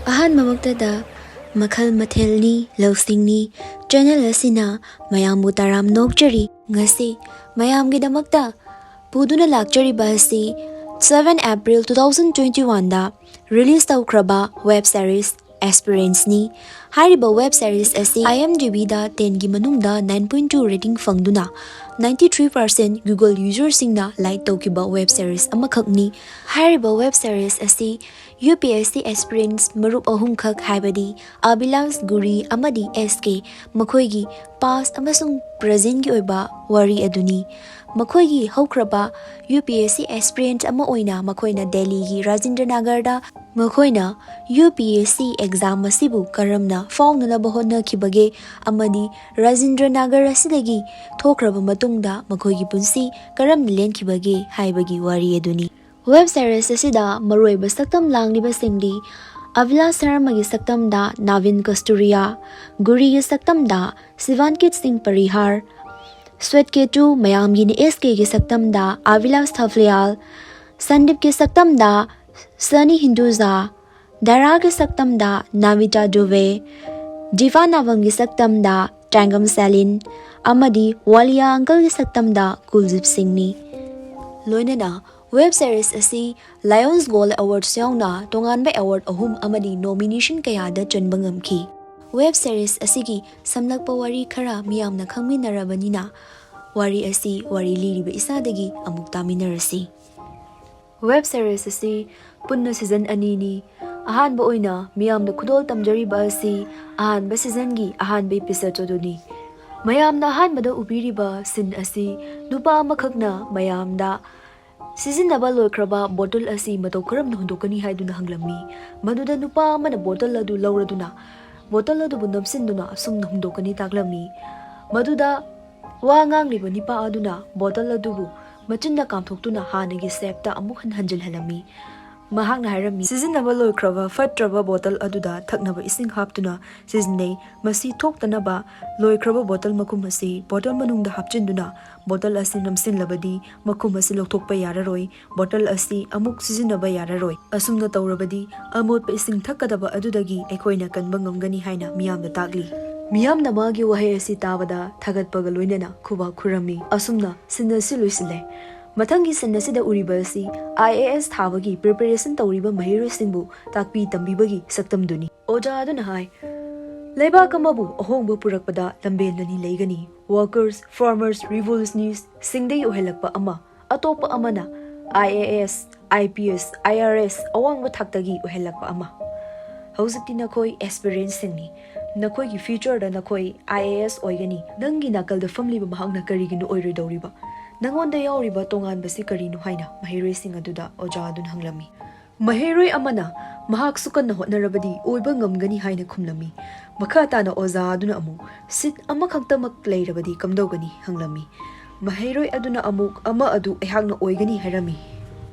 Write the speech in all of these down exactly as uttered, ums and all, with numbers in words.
ꯑꯍꯥꯟꯕꯃꯛꯇꯗ ꯃꯈꯜ ꯃꯊꯦꯜꯅꯤ, ꯂꯧꯁꯤꯡꯅꯤ, channel ꯑꯁꯤꯅ ꯃꯌꯥꯝꯕꯨ ꯇꯔꯥꯝꯅ ꯑꯣꯛꯆꯔꯤ꯫ ꯉꯁꯤ ꯃꯌꯥꯝꯒꯤꯗꯃꯛꯇ ꯄꯨꯗꯨꯅ ꯂꯥꯛꯆꯔꯤꯕ ꯑꯁꯤ seven April two thousand twenty oneꯗ release ꯇꯧꯈ꯭ꯔꯕ web series Aspirants ꯅꯤ꯫ ꯍꯥꯏꯔꯤꯕ web series ꯑꯁꯤ IMDbꯗ tenꯒꯤ ꯃꯅꯨꯡꯗ nine point two rating ꯐꯪꯗꯨꯅ ninety three percent Google userꯁꯤꯡꯅ like ꯇꯧꯈꯤꯕ web series ꯑꯃꯈꯛꯅꯤ꯫ ꯍꯥꯏꯔꯤꯕ web series ꯑꯁꯤ UPSC aspirants ꯃꯔꯨꯞ ꯑꯍꯨꯝꯈꯛ, ꯍꯥꯏꯕꯗꯤ ꯑꯚꯤꯂꯥꯁ, ꯒꯨꯔꯤ ꯑꯃꯗꯤ SK, ꯃꯈꯣꯏꯒꯤ past ꯑꯃꯁꯨꯡ presentꯒꯤ ꯑꯣꯏꯕ ꯋꯥꯔꯤ ꯑꯗꯨꯅꯤ꯫ ꯃꯈꯣꯏꯒꯤ ꯍꯧꯈ꯭ꯔꯕ UPSC aspirant ꯑꯃ ꯑꯣꯏꯅ ꯃꯈꯣꯏꯅ ꯗꯦꯜꯂꯤꯒꯤ ꯔꯥꯖꯤꯟꯗ꯭ꯔ ꯅꯒꯔꯗ ꯃꯈꯣꯏꯅ UPSC exam ꯑꯁꯤꯕꯨ ꯀꯔꯝꯅ ꯐꯥꯎꯅꯅꯕ ꯍꯣꯠꯅꯈꯤꯕꯒꯦ ꯑꯃꯗꯤ ꯔꯥꯖꯤꯟꯗ꯭ꯔ ꯅꯒꯔ ꯑꯁꯤꯗꯒꯤ ꯊꯣꯛꯈ꯭ꯔꯕ ꯃꯇꯨꯡꯗ ꯃꯈꯣꯏꯒꯤ ꯄꯨꯟꯁꯤ ꯀꯔꯝꯅ ꯂꯦꯟꯈꯤꯕꯒꯦ ꯍꯥꯏꯕꯒꯤ ꯋꯥꯔꯤ ꯑꯗꯨꯅꯤ꯫ Web series ꯑꯁꯤꯗ ꯃꯔꯨꯑꯣꯏꯕ ꯁꯛꯇꯝ ꯂꯥꯡꯂꯤꯕꯁꯤꯡꯗꯤ ꯑꯚꯤꯂꯥꯁ ꯁꯔꯃꯒꯤ ꯁꯛꯇꯝꯗ ꯅꯥꯚꯤꯟ ꯀꯁꯇꯨꯔꯤꯌꯥ, ꯒꯨꯔꯤꯒꯤ ꯁꯛꯇꯝꯗ ꯁꯤꯚꯥꯟꯀꯤꯠ ꯁꯤꯡ ꯄꯔꯤꯍꯥꯔ, ꯁ꯭ꯋꯦꯠ ꯀꯦꯇꯨ ꯃꯌꯥꯝꯒꯤꯅꯤ SKꯒꯤ ꯁꯛꯇꯝꯗ ꯑꯚꯤꯂꯥꯁ ꯊꯥꯐ꯭ꯂꯤꯌꯥꯜ, ꯁꯟꯗꯤꯞꯀꯤ ꯁꯛꯇꯝꯗ ꯁꯅꯤ ꯍꯤꯟꯗꯨꯖꯥ, ꯗꯥꯔꯥꯒꯤ ꯁꯛꯇꯝꯗ ꯅꯥꯃꯤꯇꯥ ꯗꯨꯕꯦ, ꯗꯤꯚꯥ ꯅꯥꯕꯝꯒꯤ ꯁꯛꯇꯝꯗ ꯇꯥꯡꯒꯝ ꯁꯦꯂꯤꯟ, ꯑꯃꯗꯤ ꯋꯥꯂꯤꯌꯥ ꯑꯪꯀꯜꯒꯤ ꯁꯛꯇꯝꯗ ꯀꯨꯜꯗꯤꯞ ꯁꯤꯡꯅꯤ꯫ ꯂꯣꯏꯅꯅ web series ꯑꯁꯤ Lions Gold Awards ꯌꯥꯎꯅ ꯇꯣꯉꯥꯟꯕ award ꯑꯍꯨꯝ ꯑꯃꯗꯤ nomination ꯀꯌꯥꯗ ꯆꯟꯕ ꯉꯝꯈꯤ꯫ Web series ꯑꯁꯤꯒꯤ ꯁꯝꯂꯛꯄ ꯋꯥꯔꯤ ꯈꯔ ꯃꯤꯌꯥꯝꯅ ꯈꯪꯃꯤꯟꯅꯔꯕꯅꯤꯅ, ꯋꯥꯔꯤ ꯑꯁꯤ ꯋꯥꯔꯤ ꯂꯤꯔꯤꯕ ꯏꯁꯥꯗꯒꯤ ꯑꯃꯨꯛ ꯇꯥꯃꯤꯟꯅꯔꯁꯤ꯫ Web series ꯑꯁꯤ ꯄꯨꯟꯅ season ꯑꯅꯤꯅꯤ꯫ ꯑꯍꯥꯟꯕ ꯑꯣꯏꯅ ꯃꯤꯌꯥꯝꯗ ꯈꯨꯗꯣꯜ ꯇꯝꯖꯔꯤꯕ ꯑꯁꯤ ꯑꯍꯥꯟꯕ seasonꯒꯤ ꯑꯍꯥꯟꯕ episode ꯑꯗꯨꯅꯤ꯫ ꯃꯌꯥꯝꯅ ꯑꯍꯥꯟꯕꯗ ꯎꯕꯤꯔꯤꯕ scene ꯑꯁꯤ ꯅꯨꯄꯥ ꯑꯃꯈꯛꯅ ꯃꯌꯥꯝꯗ ꯁꯤꯖꯤꯟꯅꯕ ꯂꯣꯏꯈ꯭ꯔꯕ bottle ꯑꯁꯤ ꯃꯇꯧ ꯀꯔꯝꯅ ꯍꯨꯟꯗꯣꯛꯀꯅꯤ ꯍꯥꯏꯗꯨꯅ ꯍꯪꯂꯝꯃꯤ꯫ ꯃꯗꯨꯗ ꯅꯨꯄꯥ ꯑꯃꯅ bottle ꯑꯗꯨ ꯂꯧꯔꯗꯨꯅ bottle ꯑꯗꯨꯕꯨ ꯅꯝꯁꯤꯟꯗꯨꯅ ꯑꯁꯨꯝꯅ ꯍꯨꯟꯗꯣꯛꯀꯅꯤ ꯇꯥꯛꯂꯝꯃꯤ꯫ ꯃꯗꯨꯗ ꯋꯥ ꯉꯥꯡꯂꯤꯕ ꯅꯨꯄꯥ ꯑꯗꯨꯅ bottle ꯑꯗꯨꯕꯨ ꯃꯆꯤꯟꯅ ꯀꯥꯝꯊꯣꯛꯇꯨꯅ ꯍꯥꯟꯅꯒꯤ shapeꯇ ꯑꯃꯨꯛ ꯍꯟ ꯍꯟꯖꯤꯜꯍꯜꯂꯝꯃꯤ꯫ ꯃꯍꯥꯛꯅ ꯍꯥꯏꯔꯝꯃꯤ, ꯁꯤꯖꯤꯟꯅꯕ ꯂꯣꯏꯈ꯭ꯔꯕ ꯐꯠꯇ꯭ꯔꯕ ꯕꯣꯇꯜ ꯑꯗꯨꯗ ꯊꯛꯅꯕ ꯏꯁꯤꯡ ꯍꯥꯞꯇꯨꯅ ꯁꯤꯖꯤꯟꯅꯩ꯫ ꯃꯁꯤ ꯊꯣꯛꯇꯅꯕ ꯂꯣꯏꯈ꯭ꯔꯕ ꯕꯣꯇꯜ ꯃꯈꯨꯝ ꯑꯁꯤ ꯕꯣꯇꯜ ꯃꯅꯨꯡꯗ ꯍꯥꯞꯆꯤꯟꯗꯨꯅ ꯕꯣꯇꯜ ꯑꯁꯤ ꯅꯝꯁꯤꯜꯂꯕꯗꯤ ꯃꯈꯨꯝ ꯑꯁꯤ ꯂꯧꯊꯣꯛꯄ ꯌꯥꯔꯔꯣꯏ꯫ ꯕꯣꯇꯜ ꯑꯁꯤ ꯑꯃꯨꯛ ꯁꯤꯖꯤꯟꯅꯕ ꯌꯥꯔꯔꯣꯏ꯫ ꯑꯁꯨꯝꯅ ꯇꯧꯔꯕꯗꯤ ꯑꯃꯣꯠꯄ ꯏꯁꯤꯡ ꯊꯛꯀꯗꯕ ꯑꯗꯨꯗꯒꯤ ꯑꯩꯈꯣꯏꯅ ꯀꯟꯕ ꯉꯝꯒꯅꯤ ꯍꯥꯏꯅ ꯃꯤꯌꯥꯝꯗ ꯇꯥꯛꯂꯤ꯫ ꯃꯤꯌꯥꯝꯅ ꯃꯥꯒꯤ ꯋꯥꯍꯩ ꯑꯁꯤ ꯇꯥꯕꯗ ꯊꯥꯒꯠꯄꯒ ꯂꯣꯏꯅꯅ ꯈꯨꯕꯥꯛ ꯈꯨꯔꯝꯃꯤ꯫ ꯑꯁꯨꯝꯅ scene ꯑꯁꯤ ꯂꯣꯏꯁꯤꯜꯂꯦ꯫ ꯃꯊꯪꯒꯤ scene ꯑꯁꯤꯗ ꯎꯔꯤꯕ ꯑꯁꯤ I A S ꯊꯥꯕꯒꯤ preparation ꯇꯧꯔꯤꯕ ꯃꯍꯩꯔꯣꯏꯁꯤꯡꯕꯨ ꯇꯥꯛꯄꯤ ꯇꯝꯕꯤꯕꯒꯤ ꯁꯛꯇꯝꯗꯨꯅꯤ꯫ ꯑꯣꯖꯥ ꯑꯗꯨꯅ ꯍꯥꯏ, ꯂꯩꯕꯥꯛ ꯑꯃꯕꯨ ꯑꯍꯣꯡꯕ ꯄꯨꯔꯛꯄꯗ ꯂꯝꯕꯦꯜ ꯑꯅꯤ ꯂꯩꯒꯅꯤ, workers, farmers, revolutionists ꯁꯤꯡꯗꯒꯤ ꯑꯣꯏꯍꯜꯂꯛꯄ ꯑꯃ, ꯑꯇꯣꯞꯄ ꯑꯃꯅ I A S, I P S, I R S ꯑꯋꯥꯡꯕ ꯊꯥꯛꯇꯒꯤ ꯑꯣꯏꯍꯜꯂꯛꯄ ꯑꯃ꯫ ꯍꯧꯖꯤꯛꯇꯤ ꯅꯈꯣꯏ aspirant ꯁꯤꯡꯅꯤ꯫ ꯅꯈꯣꯏꯒꯤ future ꯗ ꯅꯈꯣꯏ I A S ꯑꯣꯏꯒꯅꯤ꯫ ꯅꯪꯒꯤ ꯅꯥꯀꯜꯗ ꯐꯝꯂꯤꯕ ꯃꯍꯥꯛꯅ ꯀꯔꯤꯒꯤꯅꯣ ꯑꯣꯏꯔꯣꯏꯗꯧꯔꯤꯕ? ꯅꯉꯣꯟꯗ ꯌꯥꯎꯔꯤꯕ ꯇꯣꯉꯥꯟꯕꯁꯤ ꯀꯔꯤꯅꯣ ꯍꯥꯏꯅ ꯃꯍꯩꯔꯣꯏꯁꯤꯡ ꯑꯗꯨꯗ ꯑꯣꯖꯥ ꯑꯗꯨꯅ ꯍꯪꯂꯝꯃꯤ꯫ ꯃꯍꯩꯔꯣꯏ ꯑꯃꯅ ꯃꯍꯥꯛꯁꯨ ꯀꯟꯅ ꯍꯣꯠꯅꯔꯕꯗꯤ ꯑꯣꯏꯕ ꯉꯝꯒꯅꯤ ꯍꯥꯏꯅ ꯈꯨꯝꯂꯝꯃꯤ꯫ ꯃꯈꯥ ꯇꯥꯅ ꯑꯣꯖꯥ ꯑꯗꯨꯅ ꯑꯃꯨꯛ seat ꯑꯃꯈꯛꯇꯃꯛ ꯂꯩꯔꯕꯗꯤ ꯀꯝꯗꯧꯒꯅꯤ ꯍꯪꯂꯝꯃꯤ꯫ ꯃꯍꯩꯔꯣꯏ ꯑꯗꯨꯅ ꯑꯃꯨꯛ ꯑꯃ ꯑꯗꯨ ꯑꯩꯍꯥꯛꯅ ꯑꯣꯏꯒꯅꯤ ꯍꯥꯏꯔꯝꯃꯤ꯫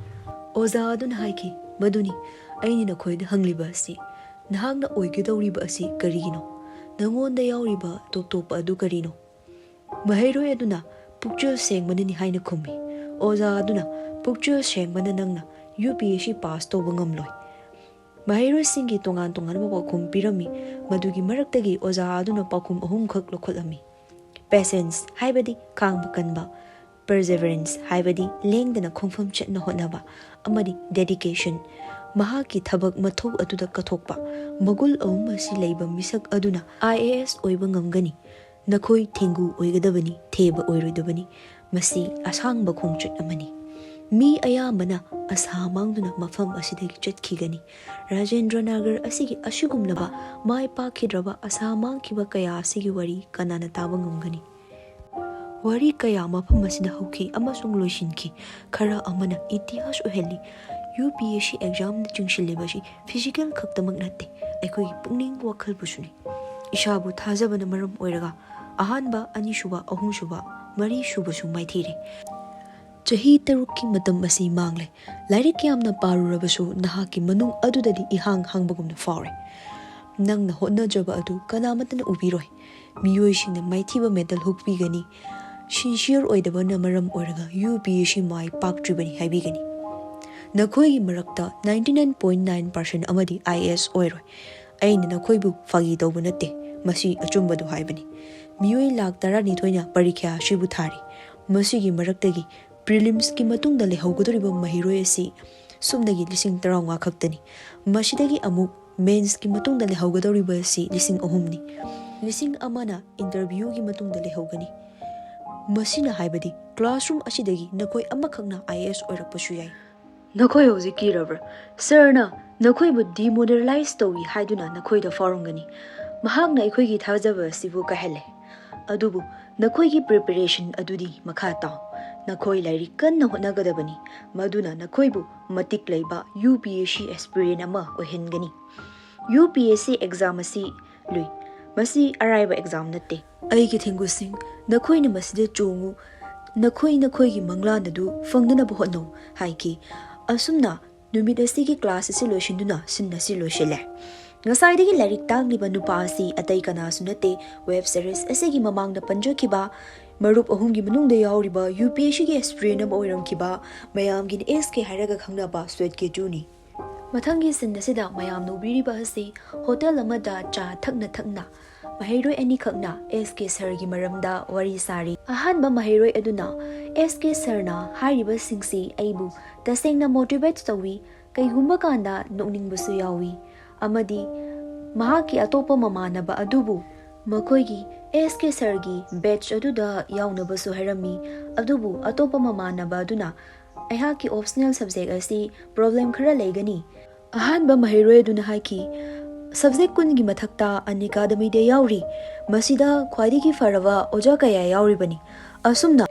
ꯑꯣꯖꯥ ꯑꯗꯨꯅ ꯍꯥꯏꯈꯤ, ꯃꯗꯨꯅꯤ ꯑꯩꯅ ꯅꯈꯣꯏꯗ ꯍꯪꯂꯤꯕ ꯑꯁꯤ, ꯅꯍꯥꯛꯅ ꯑꯣꯏꯒꯗꯧꯔꯤꯕ ꯑꯁꯤ ꯀꯔꯤꯒꯤꯅꯣ? ꯅꯉꯣꯟꯗ ꯌꯥꯎꯔꯤꯕ ꯇꯣꯞ ꯇꯣꯞꯄ ꯑꯗꯨ ꯀꯔꯤꯅꯣ? ꯃꯍꯩꯔꯣꯏ ꯑꯗꯨꯅ ꯄꯨꯛꯆꯦꯜ ꯁꯦꯡꯕꯅꯅꯤ ꯍꯥꯏꯅ ꯈꯨꯝꯃꯤ꯫ ꯑꯣꯖꯥ ꯑꯗꯨꯅ, ꯄꯨꯛꯆꯦꯜ ꯁꯦꯡꯕꯅ ꯅꯪꯅ U P S C pass ꯇꯧꯕ ꯉꯝꯂꯣꯏ꯫ ꯃꯍꯩꯔꯣꯏꯁꯤꯡꯒꯤ ꯇꯣꯉꯥꯟ ꯇꯣꯉꯥꯟꯕ ꯄꯥꯎꯈꯨꯝ ꯄꯤꯔꯝꯃꯤ꯫ ꯃꯗꯨꯒꯤ ꯃꯔꯛꯇꯒꯤ ꯑꯣꯖꯥ ꯑꯗꯨꯅ ꯄꯥꯎꯈꯨꯝ ꯑꯍꯨꯝꯈꯛ ꯂꯧꯈꯠꯂꯝꯃꯤ꯫ Patience ꯍꯥꯏꯕꯗꯤ ꯈꯥꯡꯕ ꯀꯟꯕ, perseverance ꯍꯥꯏꯕꯗꯤ ꯂꯦꯡꯗꯅ ꯈꯣꯡꯐꯝ ꯆꯠꯅ ꯍꯣꯠꯅꯕ, ꯑꯃꯗꯤ dedication, ꯃꯍꯥꯛꯀꯤ ꯊꯕꯛ ꯃꯊꯧ ꯑꯗꯨꯗ ꯀꯠꯊꯣꯛꯄ꯫ ꯃꯒꯨꯟ ꯑꯍꯨꯝ ꯑꯁꯤ ꯂꯩꯕ ꯃꯤꯁꯛ ꯑꯗꯨꯅ I A S ꯑꯣꯏꯕ ꯉꯝꯒꯅꯤ꯫ ꯅꯈꯣꯏ ꯊꯦꯡꯒꯨ ꯑꯣꯏꯒꯗꯕꯅꯤ, ꯊꯦꯕ ꯑꯣꯏꯔꯣꯏꯗꯕꯅꯤ꯫ ꯃꯁꯤ ꯑꯁꯥꯡꯕ ꯈꯣꯡꯆꯠ ꯑꯃꯅꯤ꯫ ꯃꯤ ꯑꯌꯥꯝꯕꯅ ꯑꯁꯥ ꯃꯥꯡꯗꯨꯅ ꯃꯐꯝ ꯑꯁꯤꯗꯒꯤ ꯆꯠꯈꯤꯒꯅꯤ꯫ ꯔꯥꯖꯦꯟꯗ꯭ꯔ ꯅꯥꯒꯔ ꯑꯁꯤꯒꯤ ꯑꯁꯤꯒꯨꯝꯂꯕ ꯃꯥꯏ ꯄꯥꯛꯈꯤꯗ꯭ꯔꯕ ꯑꯁꯥ ꯃꯥꯡꯈꯤꯕ ꯀꯌꯥ ꯑꯁꯤꯒꯤ ꯋꯥꯔꯤ ꯀꯅꯥꯅ ꯇꯥꯕ ꯉꯝꯒꯅꯤ? ꯋꯥꯔꯤ ꯀꯌꯥ ꯃꯐꯝ ꯑꯁꯤꯗ ꯍꯧꯈꯤ ꯑꯃꯁꯨꯡ ꯂꯣꯏꯁꯤꯟꯈꯤ꯫ ꯈꯔ ꯑꯃꯅ ꯏꯇꯤꯍꯥꯁ ꯑꯣꯏꯍꯜꯂꯤ꯫ U P S C exam ꯅ ꯆꯤꯡꯁꯤꯜꯂꯤꯕ ꯑꯁꯤ physical ꯈꯛꯇꯃꯛ ꯅꯠꯇꯦ, ꯑꯩꯈꯣꯏꯒꯤ ꯄꯨꯛꯅꯤꯡ ꯋꯥꯈꯜꯕꯨꯁꯨꯅꯤ꯫ ꯏꯁꯥꯕꯨ ꯊꯥꯖꯕꯅ ꯃꯔꯝ ꯑꯣꯏꯔꯒ ꯑꯍꯥꯟꯕ, ꯑꯅꯤꯁꯨꯕ, ꯑꯍꯨꯝꯁꯨꯕ, ꯃꯔꯤꯁꯨꯕꯁꯨ ꯃꯥꯏꯊꯤꯔꯦ꯫ ꯆꯍꯤ ꯇꯔꯨꯛꯀꯤ ꯃꯇꯝ ꯑꯁꯤ ꯃꯥꯡꯂꯦ꯫ ꯂꯥꯏꯔꯤꯛ ꯌꯥꯝꯅ ꯄꯥꯔꯨꯔꯕꯁꯨ ꯅꯍꯥꯛꯀꯤ ꯃꯅꯨꯡ ꯑꯗꯨꯗꯗꯤ ꯏꯍꯥꯡ ꯍꯥꯡꯕꯒꯨꯝꯅ ꯐꯥꯎꯔꯦ꯫ ꯅꯪꯅ ꯍꯣꯠꯅꯖꯕ ꯑꯗꯨ ꯀꯅꯥꯃꯠꯇꯅ ꯎꯕꯤꯔꯣꯏ꯫ ꯃꯤꯑꯣꯏꯁꯤꯡꯅ ꯃꯥꯏꯊꯤꯕ ꯃꯦꯗꯜ ꯍꯨꯛꯄꯤꯒꯅꯤ꯫ ꯁꯤꯟꯁꯤꯌꯔ ꯑꯣꯏꯗꯕꯅ ꯃꯔꯝ ꯑꯣꯏꯔꯒ ꯌꯨ ꯄꯤ ꯑꯦꯁ ꯁꯤ ꯃꯥꯏ ꯄꯥꯛꯇ꯭ꯔꯤꯕꯅꯤ ꯍꯥꯏꯕꯤꯒꯅꯤ꯫ ꯅꯈꯣꯏꯒꯤ ꯃꯔꯛꯇ ninety nine point nine percent ꯑꯃꯗꯤ ꯑꯥꯏ ꯑꯦ ꯑꯦꯁ ꯑꯣꯏꯔꯣꯏ꯫ ꯑꯩꯅ ꯅꯈꯣꯏꯕꯨ ꯐꯥꯒꯤ ꯇꯧꯕ ꯅꯠꯇꯦ, ꯃꯁꯤ ꯑꯆꯨꯝꯕꯗꯨ ꯍꯥꯏꯕꯅꯤ꯫ ꯃꯤꯑꯣꯏ ꯂꯥꯈ ꯇꯔꯥꯅꯤꯊꯣꯏꯅ ꯄꯔꯤꯈ꯭ꯌꯥ ꯑꯁꯤꯕꯨ ꯊꯥꯔꯤ꯫ ꯃꯁꯤꯒꯤ ꯃꯔꯛꯇꯒꯤ ꯄ꯭ꯔꯤꯂꯤꯝꯁꯀꯤ ꯃꯇꯨꯡꯗ ꯂꯩꯍꯧꯒꯗꯧꯔꯤꯕ ꯃꯍꯩꯔꯣꯏ ꯑꯁꯤ ꯁꯨꯞꯅꯒꯤ ꯂꯤꯁꯤꯡ ꯇꯔꯥꯃꯉꯥ ꯈꯛꯇꯅꯤ꯫ ꯃꯁꯤꯗꯒꯤ ꯑꯃꯨꯛ ꯃꯦꯟꯁꯀꯤ ꯃꯇꯨꯡꯗ ꯂꯩꯍꯧꯒꯗꯧꯔꯤꯕ ꯑꯁꯤ ꯂꯤꯁꯤꯡ ꯑꯍꯨꯝꯅꯤ꯫ ꯂꯤꯁꯤꯡ ꯑꯃꯅ ꯏꯟꯇꯔꯚ꯭ꯌꯨꯒꯤ ꯃꯇꯨꯡꯗ ꯂꯩꯍꯧꯒꯅꯤ꯫ ꯃꯁꯤꯅ ꯍꯥꯏꯕꯗꯤ ꯀ꯭ꯂꯥꯁꯔꯨꯝ ꯑꯁꯤꯗꯒꯤ ꯅꯈꯣꯏ ꯑꯃꯈꯛꯅ ꯑꯥꯏ ꯑꯦ ꯑꯦꯁ ꯑꯣꯏꯔꯛꯄꯁꯨ ꯌꯥꯏ꯫ ꯅꯈꯣꯏ ꯍꯧꯖꯤꯛ ꯀꯤꯔꯕ꯭ꯔꯥ? ꯁꯥꯔꯅ ꯅꯈꯣꯏꯕꯨ ꯗꯤꯃꯣꯔꯦꯂꯥꯏꯁ ꯇꯧꯏ ꯍꯥꯏꯗꯨꯅ ꯅꯈꯣꯏꯗ ꯐꯥꯎꯔꯝꯒꯅꯤ꯫ ꯃꯍꯥꯛꯅ ꯑꯩꯈꯣꯏꯒꯤ ꯊꯥꯖꯕ ꯑꯁꯤꯕꯨ ꯀꯥꯏꯍꯜꯂꯦ꯫ ꯑꯗꯨꯕꯨ ꯅꯈꯣꯏꯒꯤ ꯄ꯭ꯔꯤꯄꯦꯔꯦꯁꯟ ꯑꯗꯨꯗꯤ ꯃꯈꯥ ꯇꯥꯎ꯫ ꯅꯈꯣꯏ ꯂꯥꯏꯔꯤꯛ ꯀꯟꯅ ꯍꯣꯠꯅꯒꯗꯕꯅꯤ, ꯃꯗꯨꯅ ꯅꯈꯣꯏꯕꯨ ꯃꯇꯤꯛ ꯂꯩꯕ U P S C aspirant ꯑꯃ ꯑꯣꯏꯍꯟꯒꯅꯤ꯫ U P S C exam ꯑꯁꯤ ꯂꯨꯏ꯫ ꯃꯁꯤ ꯑꯔꯥꯏꯕ ꯑꯦꯛꯖꯥꯝ ꯅꯠꯇꯦ꯫ ꯑꯩꯒꯤ ꯊꯦꯡꯒꯨꯁꯤꯡ, ꯅꯈꯣꯏꯅ ꯃꯁꯤꯗ ꯆꯣꯡꯉꯨ, ꯅꯈꯣꯏ ꯅꯈꯣꯏꯒꯤ ꯃꯪꯂꯥꯟ ꯑꯗꯨ ꯐꯪꯅꯅꯕ ꯍꯣꯠꯅꯧ ꯍꯥꯏꯈꯤ꯫ ꯑꯁꯨꯝꯅ ꯅꯨꯃꯤꯠ ꯑꯁꯤꯒꯤ ꯀ꯭ꯂꯥꯁ ꯑꯁꯤ ꯂꯣꯏꯁꯤꯟꯗꯨꯅ ꯁꯤꯟ ꯑꯁꯤ ꯂꯣꯏꯁꯤꯜꯂꯦ꯫ ꯉꯁꯥꯏꯗꯒꯤ ꯂꯥꯏꯔꯤꯛ ꯇꯥꯛꯂꯤꯕ ꯅꯨꯄꯥ ꯑꯁꯤ ꯑꯇꯩ ꯀꯅꯥꯁꯨ ꯅꯠꯇꯦ, ꯋꯦꯕ ꯁꯦꯔꯤꯁ ꯑꯁꯤꯒꯤ ꯃꯃꯥꯡꯗ ꯄꯟꯖꯈꯤꯕ ꯃꯔꯨꯞ ꯑꯍꯨꯝꯒꯤ ꯃꯅꯨꯡꯗ ꯌꯥꯎꯔꯤꯕ ꯌꯨ ꯄꯤ ꯑꯦꯁ ꯁꯤꯒꯤ ꯑꯦꯁꯄꯤꯔꯦꯟ ꯑꯃ ꯑꯣꯏꯔꯝꯈꯤꯕ, ꯃꯌꯥꯝꯒꯤ ꯑꯦꯁ ꯀꯦ ꯍꯥꯏꯔꯒ ꯈꯪꯅꯕ ꯁ꯭ꯋꯦꯠ ꯀꯦꯇꯨꯅꯤ꯫ ꯃꯊꯪꯒꯤ ꯁꯤꯟ ꯑꯁꯤꯗ ꯃꯌꯥꯝꯅ ꯎꯕꯤꯔꯤꯕ ꯑꯁꯤ ꯍꯣꯇꯦꯜ ꯑꯃꯗ ꯆꯥ ꯊꯛꯅ ꯊꯛꯅ ꯃꯍꯩꯔꯣꯏ ꯑꯅꯤꯈꯛꯅ ꯑꯦꯁ ꯀꯦ ꯁꯔꯒꯤ ꯃꯔꯝꯗ ꯋꯥꯔꯤ ꯁꯥꯔꯤ꯫ ꯑꯍꯥꯟꯕ ꯃꯍꯩꯔꯣꯏ ꯑꯗꯨꯅ, "ꯑꯦꯁ ꯀꯦ ꯁꯔꯅ ꯍꯥꯏꯔꯤꯕꯁꯤꯡꯁꯤ ꯑꯩꯕꯨ ꯇꯁꯦꯡꯅ ꯃꯣꯇꯤꯚꯦꯠ ꯇꯧꯏ, ꯀꯩꯒꯨꯝꯕ ꯀꯥꯟꯗ ꯅꯣꯛꯅꯤꯡꯕꯁꯨ ꯌꯥꯎꯏ, ꯑꯃꯗꯤ ꯃꯍꯥꯛꯀꯤ ꯑꯇꯣꯞꯄ ꯃꯃꯥꯟꯅꯕ ꯑꯗꯨꯕꯨ ꯃꯈꯣꯏꯒꯤ ꯑꯦꯁ ꯀꯦ ꯁꯔꯒꯤ ꯕꯦꯠꯆ ꯑꯗꯨꯗ ꯌꯥꯎꯅꯕꯁꯨ ꯍꯥꯏꯔꯝꯃꯤ, ꯑꯗꯨꯕꯨ ꯑꯇꯣꯞꯄ ꯃꯃꯥꯟꯅꯕ ꯑꯗꯨꯅ ꯑꯩꯍꯥꯛꯀꯤ ꯑꯣꯞꯁꯅꯦꯜ ꯁꯕꯖꯦꯛ ꯑꯁꯤ ꯄ꯭ꯔꯣꯕ꯭ꯂꯦꯝ ꯈꯔ ꯂꯩꯒꯅꯤ"꯫ ꯑꯍꯥꯟꯕ ꯃꯍꯩꯔꯣꯏ ꯑꯗꯨꯅ ꯍꯥꯏꯈꯤ, "ꯁꯕꯖꯦꯛ ꯀꯨꯟꯒꯤ ꯃꯊꯛꯇ ꯑꯟꯑꯦꯀꯥꯗꯃꯤ ꯗꯦ ꯌꯥꯎꯔꯤ꯫ ꯃꯁꯤꯗ ꯈ꯭ꯋꯥꯏꯗꯒꯤ ꯐꯔꯕ ꯑꯣꯖꯥ ꯀꯌꯥ ꯌꯥꯎꯔꯤꯕꯅꯤ"꯫ ꯑꯁꯨꯝꯅ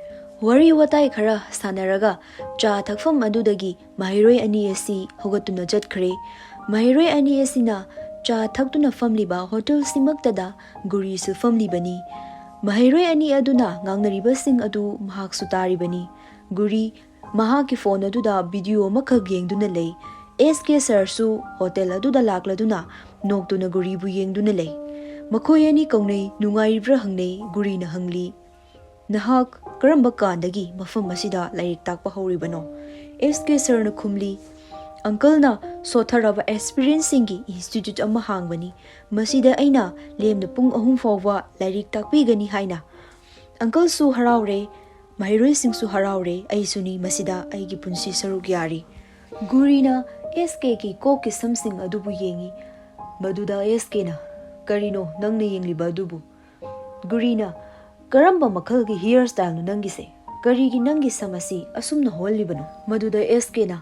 ꯋꯥꯔꯤ ꯋꯥꯇꯥꯏ ꯈꯔ ꯁꯥꯟꯅꯔꯒ ꯆꯥ ꯊꯛꯐꯝ ꯑꯗꯨꯗꯒꯤ ꯃꯍꯩꯔꯣꯏ ꯑꯅꯤ ꯑꯁꯤ ꯍꯧꯒꯠꯇꯨꯅ ꯆꯠꯈ꯭ꯔꯦ꯫ ꯃꯍꯩꯔꯣꯏ ꯑꯅꯤ ꯑꯁꯤꯅ ꯆꯥ ꯊꯛꯇꯨꯅ ꯐꯝꯂꯤꯕ ꯍꯣꯇꯦꯜꯁꯤꯃꯛꯇꯗ ꯒꯨꯔꯤꯁꯨ ꯐꯝꯂꯤꯕꯅꯤ꯫ ꯃꯍꯩꯔꯣꯏ ꯑꯅꯤ ꯑꯗꯨꯅ ꯉꯥꯡꯅꯔꯤꯕꯁꯤꯡ ꯑꯗꯨ ꯃꯍꯥꯛꯁꯨ ꯇꯥꯔꯤꯕꯅꯤ꯫ ꯒꯨꯔꯤ ꯃꯍꯥꯛꯀꯤ ꯐꯣꯟ ꯑꯗꯨꯗ ꯚꯤꯗꯤꯑꯣ ꯑꯃꯈꯛ ꯌꯦꯡꯗꯨꯅ ꯂꯩ꯫ ꯑꯦꯁ ꯀꯦ ꯁꯔꯁꯨ ꯍꯣꯇꯦꯜ ꯑꯗꯨꯗ ꯂꯥꯛꯂꯗꯨꯅ ꯅꯣꯛꯇꯨꯅ ꯒꯨꯔꯤꯕꯨ ꯌꯦꯡꯗꯨꯅ ꯂꯩ꯫ ꯃꯈꯣꯏ ꯑꯅꯤ ꯀꯧꯅꯩ, ꯅꯨꯡꯉꯥꯏꯔꯤꯕ꯭ꯔꯥ ꯍꯪꯅꯩ꯫ ꯒꯨꯔꯤꯅ ꯍꯪꯂꯤ, "ꯅꯍꯥꯛ ꯀꯔꯝꯕ ꯀꯥꯟꯗꯒꯤ ꯃꯐꯝ ꯑꯁꯤꯗ ꯂꯥꯏꯔꯤꯛ ꯇꯥꯛꯄ ꯍꯧꯔꯤꯕꯅꯣ?" ꯑꯦꯁ ꯀꯦ ꯁꯔꯅ ꯈꯨꯝꯂꯤ, "ꯑꯪꯀꯜꯅ ꯁꯣꯠꯊꯔꯕ ꯑꯦꯁꯄꯤꯔꯦꯟꯁꯁꯤꯡꯒꯤ ꯏꯟꯁꯇꯤꯇ꯭ꯌꯨꯠ ꯑꯃ ꯍꯥꯡꯕꯅꯤ꯫ ꯃꯁꯤꯗ ꯑꯩꯅ ꯂꯦꯝꯅ ꯄꯨꯡ ꯑꯍꯨꯝ ꯐꯥꯎꯕ ꯂꯥꯏꯔꯤꯛ ꯇꯥꯛꯄꯤꯒꯅꯤ" ꯍꯥꯏꯅ꯫ ꯑꯪꯀꯜꯁꯨ ꯍꯔꯥꯎꯔꯦ, ꯃꯍꯩꯔꯣꯏꯁꯤꯡꯁꯨ ꯍꯔꯥꯎꯔꯦ, ꯑꯩꯁꯨꯅꯤ ꯃꯁꯤꯗ ꯑꯩꯒꯤ ꯄꯨꯟꯁꯤ ꯁꯔꯨꯛ ꯌꯥꯔꯤ꯫ ꯒꯨꯔꯤꯅ ꯑꯦꯁ ꯀꯦꯒꯤ ꯀꯣꯛꯀꯤ ꯁꯝꯁꯤꯡ ꯑꯗꯨꯕꯨ ꯌꯦꯡꯏ꯫ ꯃꯗꯨꯗ ꯑꯦꯁ ꯀꯦꯅ, "ꯀꯔꯤꯅꯣ ꯅꯪꯅ ꯌꯦꯡꯂꯤꯕ ꯑꯗꯨꯕꯨ?" ꯒꯨꯔꯤꯅ, "ꯀꯔꯝꯕ ꯃꯈꯜꯒꯤ ꯍꯤꯌꯔ ꯁ꯭ꯇꯥꯏꯜꯅꯣ ꯅꯪꯒꯤꯁꯦ? ꯀꯔꯤꯒꯤ ꯅꯪꯒꯤ ꯁꯝ ꯑꯁꯤ ꯑꯁꯨꯝꯅ ꯍꯣꯜꯂꯤꯕꯅꯣ?" ꯃꯗꯨꯗ ꯑꯦꯁ ꯀꯦꯅ,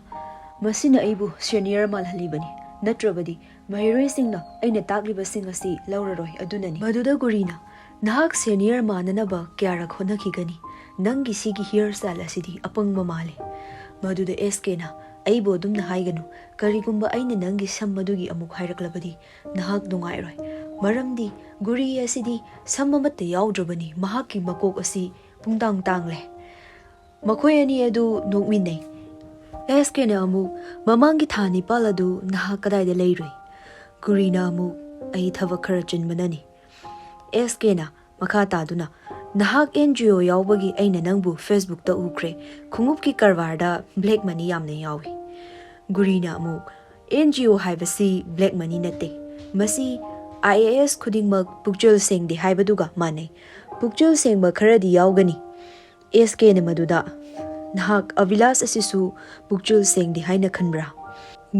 "ꯃꯁꯤꯅ ꯑꯩꯕꯨ ꯁꯦꯅꯤꯌꯔ ꯃꯥꯜꯍꯜꯂꯤꯕꯅꯤ, ꯅꯠꯇ꯭ꯔꯕꯗꯤ ꯃꯍꯩꯔꯣꯏꯁꯤꯡꯅ ꯑꯩꯅ ꯇꯥꯛꯂꯤꯕꯁꯤꯡ ꯑꯁꯤ ꯂꯧꯔꯔꯣꯏ, ꯑꯗꯨꯅꯅꯤ꯫" ꯃꯗꯨꯗ ꯒꯨꯔꯤꯅ, "ꯅꯍꯥꯛ ꯁꯦꯅꯤꯌꯔ ꯃꯥꯟꯅꯅꯕ ꯀꯌꯥꯔꯛ ꯍꯣꯠꯅꯈꯤꯒꯅꯤ? ꯅꯪꯒꯤ ꯁꯤꯒꯤ ꯍꯤꯌꯔ ꯁ꯭ꯇꯥꯏꯜ ꯑꯁꯤꯗꯤ ꯑꯄꯪꯕ ꯃꯥꯜꯂꯤ꯫" ꯃꯗꯨꯗ ꯑꯦꯁ ꯀꯦꯅ, "ꯑꯩꯕꯨ ꯑꯗꯨꯝꯅ ꯍꯥꯏꯒꯅꯨ꯫ ꯀꯔꯤꯒꯨꯝꯕ ꯑꯩꯅ ꯅꯪꯒꯤ ꯁꯝ ꯑꯗꯨꯒꯤ ꯑꯃꯨꯛ ꯍꯥꯏꯔꯛꯂꯕꯗꯤ ꯅꯍꯥꯛ ꯅꯨꯡꯉꯥꯏꯔꯣꯏ꯫ ꯃꯔꯝꯗꯤ ꯒꯨꯔꯤ ꯑꯁꯤꯗꯤ ꯁꯝ ꯑꯃꯠꯇ ꯌꯥꯎꯗ꯭ꯔꯕꯅꯤ, ꯃꯍꯥꯛꯀꯤ ꯃꯀꯣꯛ ꯑꯁꯤ ꯄꯨꯡꯇꯥꯡ ꯇꯥꯡꯂꯦ꯫" ꯃꯈꯣꯏ ꯑꯅꯤ ꯑꯗꯨ ꯅꯣꯛꯃꯤꯟꯅꯩ꯫ ꯑꯦꯁ ꯀꯦꯅ ꯑꯃꯨꯛ, "ꯃꯃꯥꯡꯒꯤ ꯊꯥ ꯅꯤꯄꯥꯜ ꯑꯗꯨ ꯅꯍꯥꯛ ꯀꯗꯥꯏꯗ ꯂꯩꯔꯨꯏ?" ꯒꯨꯔꯤꯅ ꯑꯃꯨꯛ, "ꯑꯩ ꯊꯕꯛ ꯈꯔ ꯆꯤꯟꯕꯅꯅꯤ꯫" ꯑꯦꯁ ꯀꯦꯅ ꯃꯈꯥ ꯇꯥꯗꯨꯅ, "ꯅꯍꯥꯛ ꯑꯦꯟ ꯖꯤ ꯑꯣ ꯌꯥꯎꯕꯒꯤ ꯑꯩꯅ ꯅꯪꯕꯨ ꯐꯦꯁꯕꯨꯛꯇ ꯎꯈ꯭ꯔꯦ꯫ ꯈꯣꯡꯎꯞꯀꯤ ꯀꯔꯕꯥꯔꯗ ꯕ꯭ꯂꯦꯛ ꯃꯅꯤ ꯌꯥꯝꯅ ꯌꯥꯎꯏ꯫" ꯒꯨꯔꯤꯅ ꯑꯃꯨꯛ, "ꯑꯦꯟ ꯖꯤ ꯑꯣ ꯍꯥꯏꯕꯁꯤ ꯕ꯭ꯂꯦꯛ ꯃꯅꯤ ꯅꯠꯇꯦ꯫ ꯃꯁꯤ ꯑꯥꯏ ꯑꯦ ꯑꯦꯁ ꯈꯨꯗꯤꯡꯃꯛ ꯄꯨꯛꯆꯦꯜ ꯁꯦꯡꯗꯦ ꯍꯥꯏꯕꯗꯨꯒ ꯃꯥꯟꯅꯩ꯫ ꯄꯨꯛꯆꯦꯜ ꯁꯦꯡꯕ ꯈꯔꯗꯤ ꯌꯥꯎꯒꯅꯤ꯫" ꯑꯦꯁ ꯀꯦꯅ ꯃꯗꯨꯗ, "ꯅꯍꯥꯛ ꯑꯚꯤꯂꯥꯁ ꯑꯁꯤꯁꯨ ꯄꯨꯛꯆꯦꯜ ꯁꯦꯡꯗꯦ ꯍꯥꯏꯅ ꯈꯟꯕ꯭ꯔꯥ?"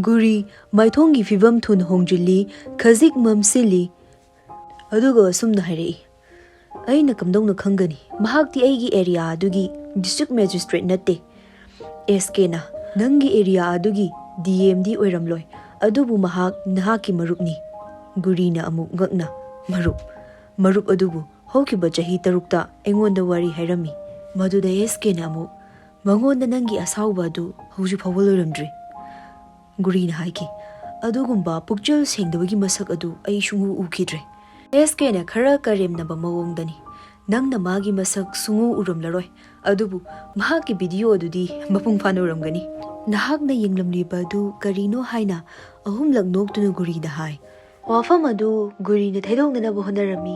ꯒꯨꯔꯤ ꯃꯥꯏꯊꯣꯡꯒꯤ ꯐꯤꯕꯝ ꯊꯨꯅ ꯍꯣꯡꯖꯤꯜꯂꯤ, ꯈꯖꯤꯛ ꯃꯝꯁꯤꯜꯂꯤ, ꯑꯗꯨꯒ ꯑꯁꯨꯝꯅ ꯍꯥꯏꯔꯛꯏ, "ꯑꯩꯅ ꯀꯝꯗꯧꯅ ꯈꯪꯒꯅꯤ? ꯃꯍꯥꯛꯇꯤ ꯑꯩꯒꯤ ꯑꯦꯔꯤꯌꯥ ꯑꯗꯨꯒꯤ ꯗꯤꯁꯇ꯭ꯔꯤꯛ ꯃꯦꯖꯤꯁꯇ꯭ꯔꯦꯠ ꯅꯠꯇꯦ꯫" ꯑꯦꯁ ꯀꯦꯅ, "ꯅꯪꯒꯤ ꯑꯦꯔꯤꯌꯥ ꯑꯗꯨꯒꯤ ꯗꯤ ꯑꯦꯝꯗꯤ ꯑꯣꯏꯔꯝꯂꯣꯏ, ꯑꯗꯨꯕꯨ ꯃꯍꯥꯛ ꯅꯍꯥꯛꯀꯤ ꯃꯔꯨꯞꯅꯤ꯫" ꯒꯨꯔꯤꯅ ꯑꯃꯨꯛ ꯉꯛꯅ, "ꯃꯔꯨꯞ? ꯃꯔꯨꯞ ꯑꯗꯨꯕꯨ ꯍꯧꯈꯤꯕ ꯆꯍꯤ ꯇꯔꯨꯛꯇ ꯑꯩꯉꯣꯟꯗ ꯋꯥꯔꯤ ꯍꯥꯏꯔꯝꯃꯤ꯫" ꯃꯗꯨꯗ ꯑꯦꯁ ꯀꯦꯅ ꯑꯃꯨꯛ, "ꯃꯉꯣꯟꯗ ꯅꯪꯒꯤ ꯑꯁꯥꯎꯕ ꯑꯗꯨ ꯍꯧꯖꯤꯛ ꯐꯥꯎꯕ ꯂꯣꯏꯔꯝꯗ꯭ꯔꯤ꯫" ꯒꯨꯔꯤꯅ ꯍꯥꯏꯈꯤ, "ꯑꯗꯨꯒꯨꯝꯕ ꯄꯨꯛꯆꯦꯜ ꯁꯦꯡꯗꯕꯒꯤ ꯃꯁꯛ ꯑꯗꯨ ꯑꯩ ꯁꯨꯡꯎ ꯎꯈꯤꯗ꯭ꯔꯦ꯫" ꯑꯦꯁ ꯀꯦꯅ ꯈꯔ ꯀꯔꯦꯝꯅꯕ ꯃꯑꯣꯡꯗꯅꯤ, ꯅꯪꯅ ꯃꯥꯒꯤ ꯃꯁꯛ ꯁꯨꯡꯎ ꯎꯔꯝꯂꯔꯣꯏ, ꯑꯗꯨꯕꯨ ꯃꯍꯥꯛꯀꯤ ꯚꯤꯗꯤꯑꯣ ꯑꯗꯨꯗꯤ ꯃꯄꯨꯡ ꯐꯥꯅ ꯎꯔꯝꯒꯅꯤ꯫ ꯅꯍꯥꯛꯅ ꯌꯦꯡꯂꯝꯂꯤꯕ ꯑꯗꯨ ꯀꯔꯤꯅꯣ ꯍꯥꯏꯅ ꯑꯍꯨꯝꯂꯛ ꯅꯣꯛꯇꯨꯅ ꯒꯨꯔꯤꯅ ꯍꯥꯏ꯫ ꯋꯥꯐꯝ ꯑꯗꯨ ꯒꯨꯔꯤꯅ ꯊꯩꯗꯣꯛꯅꯅꯕ ꯍꯣꯠꯅꯔꯝꯃꯤ꯫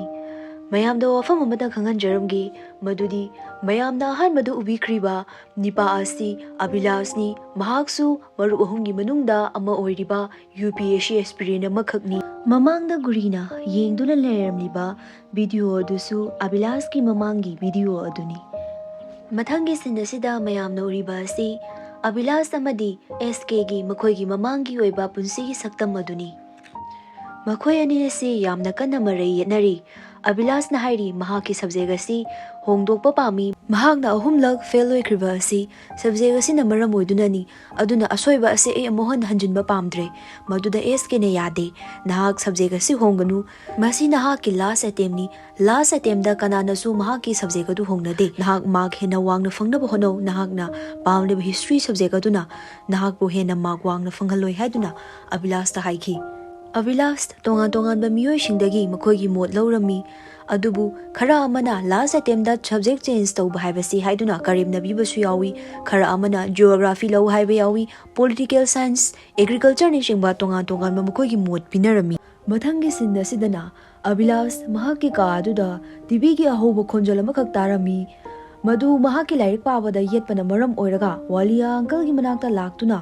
ꯃꯌꯥꯝꯗ ꯋꯥꯐꯝ ꯑꯃꯇ ꯈꯪꯍꯟꯖꯔꯝꯒꯦ, ꯃꯗꯨꯗꯤ ꯃꯌꯥꯝꯅ ꯑꯍꯥꯟꯕꯗ ꯎꯕꯤꯈ꯭ꯔꯤꯕ ꯅꯤꯄꯥ ꯑꯁꯤ ꯑꯚꯤꯂꯥꯁꯅꯤ꯫ ꯃꯍꯥꯛꯁꯨ ꯃꯔꯨꯞ ꯑꯍꯨꯝꯒꯤ ꯃꯅꯨꯡꯗ ꯑꯃ ꯑꯣꯏꯔꯤꯕ U P S C aspirant ꯑꯃꯈꯛꯅꯤ꯫ ꯃꯃꯥꯡꯗ ꯒꯨꯔꯤꯅ ꯌꯦꯡꯗꯨꯅ ꯂꯩꯔꯝꯂꯤꯕ ꯚꯤꯗꯤꯑꯣ ꯑꯗꯨꯁꯨ ꯑꯚꯤꯂꯥꯁꯀꯤ ꯃꯃꯥꯡꯒꯤ ꯚꯤꯗꯤꯑꯣ ꯑꯗꯨꯅꯤ꯫ ꯃꯊꯪꯒꯤ ꯁꯤꯟ ꯑꯁꯤꯗ ꯃꯌꯥꯝꯅ ꯎꯔꯤꯕ ꯑꯁꯤ ꯑꯚꯤꯂꯥꯁ ꯑꯃꯗꯤ ꯑꯦꯁ ꯀꯦꯒꯤ ꯃꯈꯣꯏꯒꯤ ꯃꯃꯥꯡꯒꯤ ꯑꯣꯏꯕ ꯄꯨꯟꯁꯤꯒꯤ ꯁꯛꯇꯝ ꯑꯗꯨꯅꯤ꯫ ꯃꯈꯣꯏ ꯑꯅꯤ ꯑꯁꯤ ꯌꯥꯝꯅ ꯀꯟꯅ ꯃꯔꯩ ꯌꯦꯠꯅꯔꯤ꯫ ꯑꯚꯤꯂꯥꯁꯅ ꯍꯥꯏꯔꯤ ꯃꯍꯥꯛꯀꯤ ꯁꯕꯖꯦꯛ ꯑꯁꯤ ꯍꯣꯡꯗꯣꯛꯄ ꯄꯥꯝꯃꯤ꯫ ꯃꯍꯥꯛꯅ ꯑꯍꯨꯝꯂꯛ ꯐꯦꯜ ꯑꯣꯏꯈ꯭ꯔꯤꯕ ꯑꯁꯤ ꯁꯕꯖꯦꯛ ꯑꯁꯤꯅ ꯃꯔꯝ ꯑꯣꯏꯗꯨꯅꯅꯤ, ꯑꯗꯨꯅ ꯑꯁꯣꯏꯕ ꯑꯁꯤ ꯑꯩ ꯑꯃꯨꯛ ꯍꯟꯅ ꯍꯟꯖꯤꯟꯕ ꯄꯥꯝꯗ꯭ꯔꯦ꯫ ꯃꯗꯨꯗ ꯑꯦꯁ ꯀꯦꯅ ꯌꯥꯗꯦ, ꯅꯍꯥꯛ ꯁꯕꯖꯦꯛ ꯑꯁꯤ ꯍꯣꯡꯒꯅꯨ, ꯃꯁꯤ ꯅꯍꯥꯛꯀꯤ ꯂꯥꯁ ꯑꯦꯇꯦꯝꯅꯤ꯫ ꯂꯥꯁ ꯑꯦꯇꯦꯝꯗ ꯀꯅꯥꯅꯁꯨ ꯃꯍꯥꯛꯀꯤ ꯁꯕꯖꯦꯛ ꯑꯗꯨ ꯍꯣꯡꯅꯗꯦ꯫ ꯅꯍꯥꯛ ꯃꯥꯔꯛ ꯍꯦꯟꯅ ꯋꯥꯡꯅ ꯐꯪꯅꯕ ꯍꯣꯠꯅꯧ, ꯅꯍꯥꯛꯅ ꯄꯥꯝꯂꯤꯕ ꯍꯤꯁꯇ꯭ꯔꯤ ꯁꯕꯖꯦꯛ ꯑꯗꯨꯅ ꯅꯍꯥꯛꯄꯨ ꯍꯦꯟꯅ ꯃꯥꯔꯛ ꯋꯥꯡꯅ ꯐꯪꯍꯜꯂꯣꯏ ꯍꯥꯏꯗꯨꯅ ꯑꯚꯤꯂꯥꯁꯇ ꯍꯥꯏꯈꯤ꯫ ꯑꯚꯤꯂꯥꯁ ꯇꯣꯉꯥꯟ ꯇꯣꯉꯥꯟꯕ ꯃꯤꯑꯣꯏꯁꯤꯡꯗꯒꯤ ꯃꯈꯣꯏꯒꯤ ꯃꯣꯠ ꯂꯧꯔꯝꯃꯤ, ꯑꯗꯨꯕꯨ ꯈꯔ ꯑꯃꯅ ꯂꯥꯁ ꯑꯦꯇꯦꯝꯗ ꯁꯕꯖꯦꯛ ꯆꯦꯟꯖ ꯇꯧꯕ ꯍꯥꯏꯕꯁꯤ ꯍꯥꯏꯗꯨꯅ ꯀꯔꯦꯝꯅꯕꯤꯕꯁꯨ ꯌꯥꯎꯏ, ꯈꯔ ꯑꯃꯅ ꯖꯤꯑꯣꯒ꯭ꯔꯥꯐꯤ ꯂꯧ ꯍꯥꯏꯕ ꯌꯥꯎꯏ, ꯄꯣꯂꯤꯇꯤꯀꯦꯜ ꯁꯥꯏꯟꯁ, ꯑꯦꯒ꯭ꯔꯤꯀꯜꯆꯔꯅꯆꯤꯡꯕ ꯇꯣꯉꯥꯟ ꯇꯣꯉꯥꯟꯕ ꯃꯈꯣꯏꯒꯤ ꯃꯣꯠ ꯄꯤꯅꯔꯝꯃꯤ꯫ ꯃꯊꯪꯒꯤ ꯁꯤꯟ ꯑꯁꯤꯗꯅ ꯑꯚꯤꯂꯥꯁ ꯃꯍꯥꯛꯀꯤ ꯀꯥ ꯑꯗꯨꯗ ꯇꯤꯚꯤꯒꯤ ꯑꯍꯧꯕ ꯈꯣꯟꯖꯦꯜ ꯑꯃꯈꯛ ꯇꯥꯔꯝꯃꯤ꯫ ꯃꯗꯨ ꯃꯍꯥꯛꯀꯤ ꯂꯥꯏꯔꯤꯛ ꯄꯥꯕꯗ ꯌꯦꯠꯄꯅ ꯃꯔꯝ ꯑꯣꯏꯔꯒ ꯋꯥꯂꯤꯌꯥ ꯑꯪꯀꯜꯒꯤ ꯃꯅꯥꯛꯇ ꯂꯥꯛꯇꯨꯅ